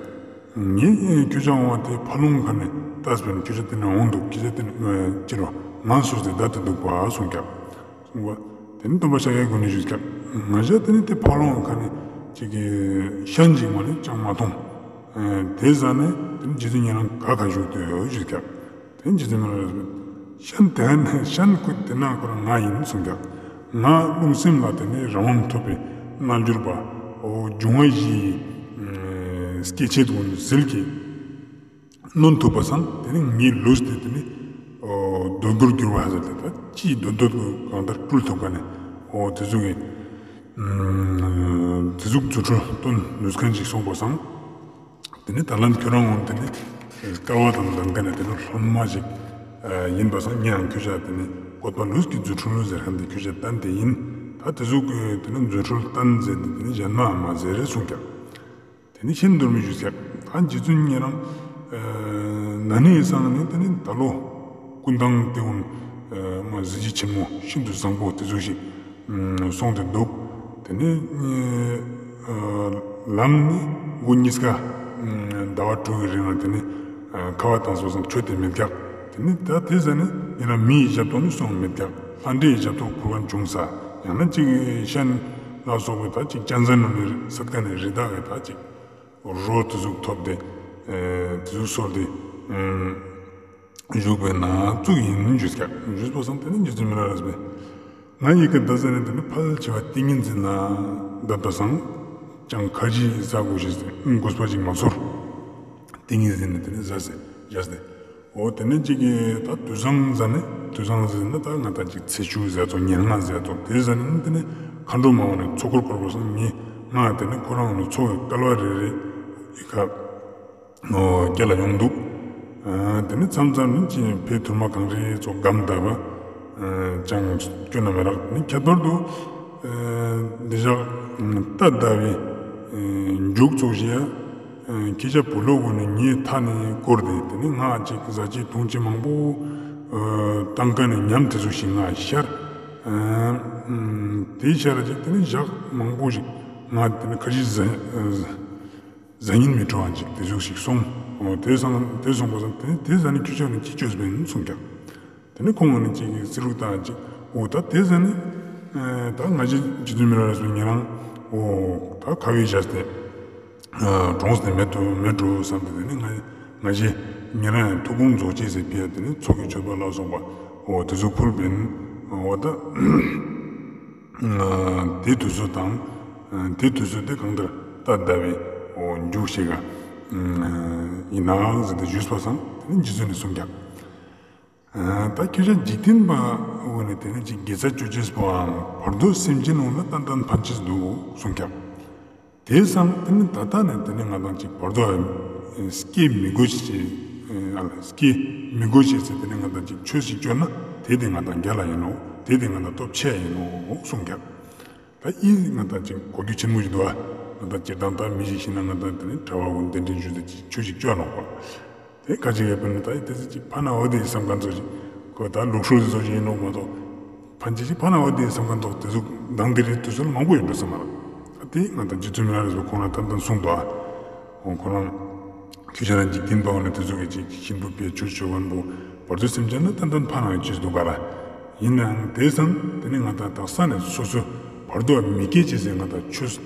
ངས་ཁྱོད་ཅག་འོང་བ་དེ་ཕ་ལོང་ཁ་ནས་ལྟས་པས་ན་ཁྱོད་ཅག་དེ་ནས་འོང་འདུག་ཁྱོད་ཅག་དེ་ནས་ཅི་རོ་ང་སོ་སོའི་བདག་ཏུ་འདུག་པ་གསུངས་ཀྱག་གསུངས་པ། དེ་ནི་སྟོན་པ་ཤཱཀྱ་གུ་ནས་ཞུས་ཀྱག་ང་ཞ་དེ་ནི་དེ་ཕ་ལོང་ཁ་ནས་ཅིག་གི་ཤན་ཅིག་མ་ནས་ཅང་མ་མཐོང་། དེ་ཟ་ནས་དེ་ནི་རྗེ་བཙུན་ཉེ་རང་ག་ག་བཞུགས་དུ་ཡོད་ཞུས་ཀྱག་དེ་ནི་རྗེ་བཙུན་མི་ལ་རས་པས་ཤན་དེ་ནི་ཤན་ཁུ་དེ་ན་ཁོ་རང་ང་ཡིན་གསུངས་ཀྱག་ང་རླུང་སེམས་ལ་དེ་ནི་རང་དབང་ཐོབ་པའི་རྣལ་འབྱོར་པ་འོ་འབྱུང་བ་བཞིའི་སྐྱེ་མཆེད་དུ་ཟིལ་གྱིས། གནོན་ཐུབ་པ་སང་དེ་ནི་ངའི་ལུས་དེ་དེ་ནི་འོ་རྡོ་རྡོར་འགྱུར་བ་ཟེར་ཏེ་ད་ཅིའི་རྡོ་རྡོ་གང་ལྟར་སྤྲུལ་ཐུབ་ཀ་ནས་འོ་དེ་ཟུག་གི་དེ་ཟུག་རྫུ་འཕྲུལ་སྟོན་ནུས་མཁན་ཅིག་སོང་པ་སང་། དེ་ནི་ད་ལན་ཁྱོད་རང་འོང་དེ་ནི་སྐལ་བ་དང་ལྡན་མཁན་ནི་དེ་ནི་སློབ་མ་ཞིག་ཡིན་པ་སང་ངས་ཡང་ཁྱོད་ཅག་དེ་ནི་བཀོད་པ་ལུས་ཀྱི་རྫུ་འཕྲུལ་ཟེར་མཁན་དེ་ཁྱོད་ཅག་བསྟན་དེ་ཡིན། ད་དེ་ཟུག་གི་དེ་ནི་རྫུ་འཕྲུལ་བསྟན་ཟེར་ཏེ་དེ་ནི་གཞན་མ་མ་ཟེར་རེ་གསུངས་ཀྱག་དེ་ནི་ཤིན་ཏུ་མི་ཞུ་ཟེར། ད་རྗེ་བཙུན་ཉེ་རང་ན་ནིང་སང་ནི་དེ་ནི་ད་ལོ་ཀུན་ཐང་ཏེ་ཝུན་མ་གཟི་བརྗིད་ཆེན་མོ་ཤིན་ཏུ་བཟང་པོ་དེ་ཚོ་ཞིག་སོང་སྟེ་འདུག་དེ་ནི་ལམ་ནི་མགོ་གཉིས་ཀ་ཟླ་བ་དྲུག་གི་རིང་ལ་དེ་ནི་ཁ་བ་དང་སོ་སོ་མཆོད་དེ་མེད་ཀྱག་དེ་ནི་ད་དེ་ཟ་ནི་ཡིན་ན་མི་ཡི་ཞབས་ཏོག་ནི་སོང་མེད་ཀྱག་ལྷ་འདྲེ་ཡི་ཞབས་ཏོག་ཕུལ་མཁན་བྱུང་ས་ཡང་ན་ཅིག་ཤན་ལ་སོགས་པའི་ད་ཅིག་གཅན་གཟན་ནང་ནས་ས་ཁ་ནས་རི་དྭགས་ཀྱི་ད་ཅིག་རོ་དེ་ཟུག་ཐོབ་སྟེ་དེ་ཟུག་གསོལ་ཏེ་བཞུགས་པའི་ནང་བཙུགས་ཡིན་ཞུས་ཀྱག་ཞུས་པ་སང་དེ་ནི་རྗེ་བཙུན་མི་ལ་རས་པས་ང་ཡི་གེ་འདི་ཟ་ནས་དེ་ནི་ཕལ་ཆེ་བ་ཏིང་ངེ་འཛིན་ལ་འདི་ལྟ་སང་ཅང་ཁ་ཅིག་ཟ་དགོས་ཞེས་དགོས་པ་ཅིག་མ་ཚོར། ཏིང་ངེ་འཛིན་ནི་དེ་ནི་ཟ་ཟེར་བཞག་སྟེ། འོ་དེ་ནི་གཅིག་གིས་ད་དུས་བཟང་ཟ་ནི་དུས་བཟང་ཟེར་ན་ད་ང་ད་ཅིག་ཚེས་བཅུ་ཟེར་ཚོ་ཉེར་ལྔ་ཟེར་ཚོ་དེ་ཟ་ནི་དེ་ནི་མཁའ་འགྲོ་མ་འོངས་ནས་ཚོགས་འཁོར་བསྐོར་བ་སང་ཉེ་ང་དེ་ནི་ཁོ་རང་ནི་ཚོགས་ཀྱི་སྐལ་བ་རེ་རེ་ཡི་ཁ་ནོ་རྒྱ་ལ་ཡོང་འདུག་དེ་ནི་མཚམས་མཚམས་ནི་ཅི་ཕའི་ཐུར་མ་གང་རེ་ཚོ་སྒམ་བཏབ་པ་ཅང་སྐྱོ་ན་མི་རག་ནི་ཁྱད་པར་དུ་འདི་ཞག་རྟ་བདའ་བའི་མཇུག་ཚོགས་ཤིག་ཡ། ཁྱེད་ཅག་བུ་ལོ་གུ་ནས་ངའི་མཐའ་ནས་བསྐོར་ཏེ་དེ་ནས་ང་གཅིག་ཟ་ཅིག་འཐུང་ཅིག་མང་པོ་བཏང་མཁན་ནས་ཉམས་དེ་ཚོ་ཞིག་ང་ཤར། དེའི་ཤར་ཅིག་དེ་ནས་ཞག་མང་པོ་ཞིག་ང་དེ་ནས་ཁ་ཤས་ཟ་ཟ་ཉིན་མི་བྲོ་བ་ཅིག་དེ་ཚོ་ཞིག་སོང་། དེ་སོང་དེ་སོང་པ་སང་དེ་དེ་ཟ་ནས་ཁྱོད་ཅག་ནས་ཅི་བཅོས་པས་སོང་ཀྱང་། དེ་ནས་ཁོང་ངོ་ནས་ཅིག་གིས་བསེ་རུ་བཏང་ཅིག་འོ་ད་དེ་ཟ་ནས་ད་ང་ཅི་ཇི་དུས་མི་ར་སོང་ཉེ་རང་འོ་ད་ཁ་བའི་བཞག་སྟེ་གྲོངས་སྟེ་མེད་དུ་མེད་འགྲོ་བསམ་སྟེ་དེ་ནས་ང་ང་ཅི་ཉེ་རང་ཡང་ཐུགས་དགོངས་རྫོགས་ཅེས་ཟེར་ཕི་ཡ་དེ་ནས་ཚོགས་ཀྱི་མཆོད་པ་ལ་སོགས་པ་འོ་དེ་ཚོ་ཕུལ་བས་འོ་ད། དེ་དུས་ཚོད་དང་། དེ་དུས་ཚོད་དེ་གང་ལྟར་ད་ཟླ་བའི་འོ་མཇུག་ཞིག་ག་ཡིན་ནའང་ཟེར་ཏེ་ཞུས་པ་སང་དེ་ནི་རྗེ་བཙུན་ནས་གསུངས་ཀྱང་། ད་ཁྱོད་ཅག་འཇིག་རྟེན་པ་འོ་ནས་དེ་ནི་ཅིག་དགེ་རྩ་ཅོ་ཅེས་པོའམ་བར་དོ་སེམས་ཅན་ནང་ལ་ཏན་ཏན་ཕན་ཅེས་འདུག་གསུངས་ཀྱང་། དེ་སང་དེ་ནི་ད་ལྟ་ནས་དེ་ནི་ང་དང་ཅིག་བར་དོ་སྐྱེ་མི་དགོས་ཅེས། ཨ་ལ་སྐྱེ་མི་དགོས་ཅེས་ཟེར་དེ་ནི་ང་དང་ཅིག་ཆོས་ཤིག་བཅོ་ན་དེ་དེ་ང་དང་རྒྱལ་ལ་ཡིན་ནོ། དེ་དེ་ང་དང་སྟོབས་ཆེ་ཡིན་ནོ་གསུངས་ཀྱང་། ད་ཨི་ང་དང་ཅིག་གོ་རྒྱུ་ཆེན་མོ་ཞིག་འདུག་ཨ། ང་དང་སྤྱིར་བཏང་ད་མི་ཞིག་ཤི་ན་ང་དང་དེ་ནི་གྲྭ་བ་གུན་གདན་འདྲེན་ཞུས་ཏེ་ཅིག་ཆོས་ཤིག་བཅོ་ནོ་གོ། དེ་ཁ་ཅིག་ཡོད་པ་ནི་ད་ཡི་དེ་ཚེ་ཅིག་ཕ་ན་བ་དེ་བསམ་མཁན་ཚོ་ཞིག་ཁོ་ད་ལུགས་སྲོལ་དེ་ཚོ་ཞིག་ཡིན་ནོ་མ་གཏོགས། ཕན་ཆད་ཅིག་ཕ་ན་བ་དེ་བསམ་མཁན་ཚོ་དེ་ཚོ་མདང་དེ་རེད་དུས་ཚོད་མང་པོ་ཡོད་འགྲོ་བསམ་མ་རེད། ད་དེ་ང་དང་རྗེ་བཙུན་མི་ལ་རས་པ་ཁོང་ལ་ཏན་ཏན་གསུངས་འདུག་ཨ། ཁོང་ཁོ་རང་ཁྱོད་ཤ་ར་འཇིག་རྟེན་པ་བ་ནི་དེ་ཚོ་གི་ཅིག་གཤིན་པོ་པའི་ཆོས་བཅོ་མཁན་པོ་བར་དོ་སེམས་ཅན་ལ་ཏན་ཏན་ཕན་ཡོད་ཅེས་འདུག་ག་ར། ཡིན་ནའང་དེ་བསམ་དེ་ནི་ང་དང་དག་ས་ནས་སོ་སོ་བར་དོ་མི་སྐྱེ་ཅེས་ཟེར་ང་དང་ཆོས།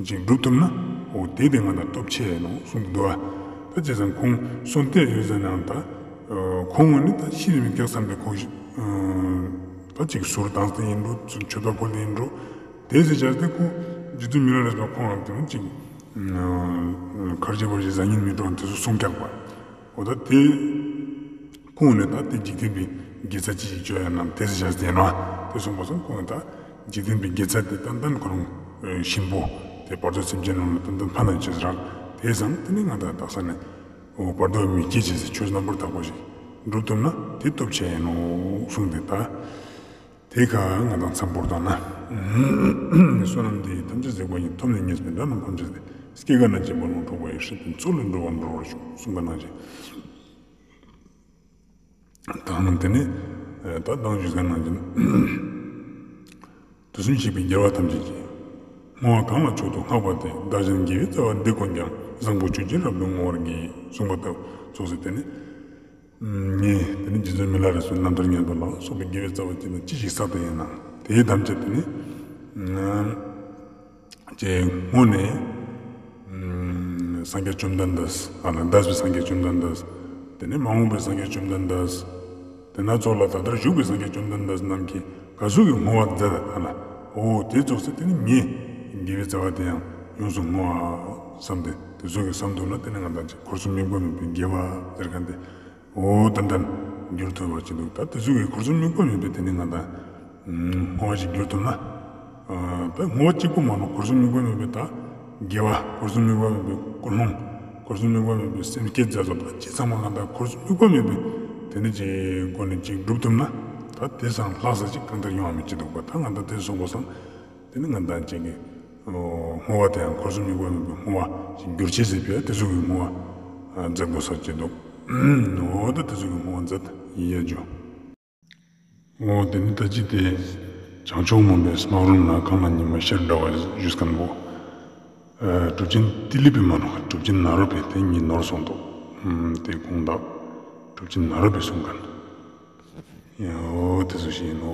ཅིག་སྒྲུབ་ཐུབ་ན་འོ་དེ་དེ་ང་དང་སྟོབས་ཆེ་ཡིན་ནོ་གསུངས་འདུག་ཨ། ད་བྱས་ཙང་ཁོང་གསུང་བསྡད་ཡོད་ཟེར་ནའང་ད་ཁོང་ངོས་ནི་ད་ཤི་རེ་མི་སྐྱག་བསམ་པའི་ཁོང་ཞིག་ད་ཅིག་ཟུར་དྭངས་ཏེ་ཡིན་འགྲོ། མཆོད་པ་ཕུལ་ཏེ་ཡིན་འགྲོ། དེ་ཟེར་བྱས་ཏེ་ཁོ་རྗེ་བཙུན་མི་ལ་རས་པ་ཁོང་ལ་དེ་ནི་ཅིག་ཁར་ཇི་བར་ཇི་ཟ་ཉིན་མི་འགྲོ་དེ་ཚོ་གསུང་སྐྱག་པ། འོ་ད་དེ། ཁོང་ནས་ད་དེ་འཇིག་རྟེན་པའི་དགེ་རྩ་ཅི་ཞིག་བཅོ་ཡ་ནམ་དེ་ཚེ་བྱ་ཟེར་ནོ། དེ་གསུངས་པ་སང་ཁོང་ནས་ད་འཇིག་རྟེན་པའི་དགེ་རྩ་དེ་ཏན་ཏན་ཁོ་རང་གཤིན་པོ་དེ་བར་དོ་སེམས་ཅན་རྣམས་ལ་ཏན་ཏན་ཕན་ན་ཆེས་རག་དེ་བསམ་དེ་ནི་ང་དང་དག་ས་ནས་འོ་བར་དོ་མི་སྐྱེ་ཅེས་ཆོས་རྣམ་པར་དག་པ་ཞིག་སྒྲུབ་ཐུབ་ན་དེ་སྟོབས་ཆེ་ཡིན་ནོ་གསུངས་ཏེ་ད། དེ་ཁ་ང་དང་མཚམས་བོར་བཏང་ན། བསོད་ནམས་འདི་ཡིས་ཐམས་ཅད་གཟིགས་པ་ཉིད། ཐོབ་ནས་ཉེས་པའི་དགྲ་རྣམས་ཕམ་བྱས་ཏེ། སྐྱེ་རྒ་ན་འཆིའི་རྦ་ཀློང་འཁྲུགས་པ་ཡི། སྲིད་པའི་མཚོ་ལས་འགྲོ་བ་སྒྲོལ་བར་ཤོག་གསུངས་པ་ནང་བཞིན། ད་ནང་དེ་ནི་ད་ལྟ་ཞུས་པ་ནང་བཞིན། དུས་གསུམ་གཤེགས་པའི་རྒྱལ་བ་ཐམས་ཅད་ཀྱིས། བསྔོ་བ་གང་ལ་མཆོག་ཏུ་བསྔགས་པ་དེས། བདག་གཞན་དགེ་བའི་རྩ་བ་འདི་ཀུན་ཀྱང་། བཟང་པོ་སྤྱོད་ཕྱིར་རབ་ཏུ་བསྔོ་བར་བགྱི། གསུངས་པ་ལྟ་བུ་ཙོགས་སེ་དེ་ནི། ངས་དེ་ནི་རྗེ་བཙུན་མི་ལ་རས་པའི་རྣམ་ཐར་སྙན་པ་ལ་སོགས་པའི་དགེ་བའི་རྩ་བ་ཅི་དང་ཅི་ཞིག་བསགས་ཏེ་ཡིན་ན་དེའི་དམ་བཅའ་དེ་ནི། ཅེས་བསྔོས་ནས། སངས་རྒྱས་བཅོམ་ལྡན་འདས་ཨ་ལ་འདས་པའི་སངས་རྒྱས་བཅོམ་ལྡན་འདས། དེ་ནས་མ་འོངས་པའི་སངས་རྒྱས་བཅོམ་ལྡན་འདས། དེ་ན་ཙོགས་ལ་ད་ལྟར་བཞུགས་པའི་སངས་རྒྱས་བཅོམ་ལྡན་འདས་རྣམས་ཀྱིས་ག་ཟུག་གི་བསྔོ་བ་མཛད་ཨ་ལ། འོ་དེ་ཙོགས་སེ་དེ་ནི་ངས་དགེ་བའི་རྩ་བ་དེ་ཡང་ཡོངས་སུ་བསྔོ་བ་བསམ་སྟེ་དེ་ཙོགས་ཀྱི་བསམ་འདུག་ན་དེ་ནི་ང་དང་ཅིག་འཁོར་གསུམ་དམིགས་པ་མེད་པའི་དགེ་བ་ཟེར་མཁན་དེ། འོ་ཏན་ཏན་འགྱུར་ཐུབ་པ་ཅིག་འདུག་ད་དེ་ཚོ་གི་འཁོར་གསུམ་དམིགས་པ་མེད་པའི་དེ་ནི་ང་དང་བསྔོ་བ་ཞིག་འགྱུར་ཐུབ་ན། ད་བསྔོ་བ་གཅིག་པུ་མ་ནོར་འཁོར་གསུམ་དམིགས་པ་མེད་པའི་ད་དགེ་བ་འཁོར་གསུམ་དམིགས་པ་མེད་པའི་ཀུན་སློང་། འཁོར་གསུམ་དམིགས་པ་མེད་པའི་སེམས་བསྐྱེད་མཛད་ཚོགས་ད་ཅི་ཚང་མ་ང་དང་འཁོར་གསུམ་དམིགས་པ་མེད་པའི་དེ་ནི་ཅིག་སྒོ་ནས་ཅིག་འགྲུབ་ཐུབ་ན་ད་དེ་སང་ལྷག་ས་ཅིག་གང་ལྟར་ཡོང་བ་མི་ཅི་འདུག་པ། ད་ང་དང་དེ་སོང་པ་སང་། དེ་ནི་ང་དང་ཅིག་གི་བསྔོ་བ་དེ་ཡང་འཁོར་གསུམ་དམིགས་པ་མེད་པའི་བསྔོ་བ་ཞིག་འགྱུར་ཅེས་ཟེར་བའི་དེ་ཚོ་གི་བསྔོ་བ་མཛད་དགོས་ས་ཅིག་འདུག་འོ་ད་དེ་ཚོ་གི་བསྔོ་བ་མཛད་ཡིན་ཡ་ཇོ། འོ་དེ་ནི་ད་ཅི་དེ་བྱང་ཕྱོགས་མུན་པའི་སྨག་རུམ་ན་གངས་ལ་ཉི་མ་ཤར་འདྲ་བ་བཞུགས་མཁན་པོ། གྲུབ་ཆེན་ཏི་ལི་པའི་མ་ནོ་གྲུབ་ཆེན་ནཱ་རོ་པའི་དེ་ཉིད་ནོར་སོང་འདུག་དེ་དགོངས་དག་གྲུབ་ཆེན་ནཱ་རོ་པའི་གསུང་མཁན། འོ་དེ་ཚོ་ཞིག་ཡིན་ནོ།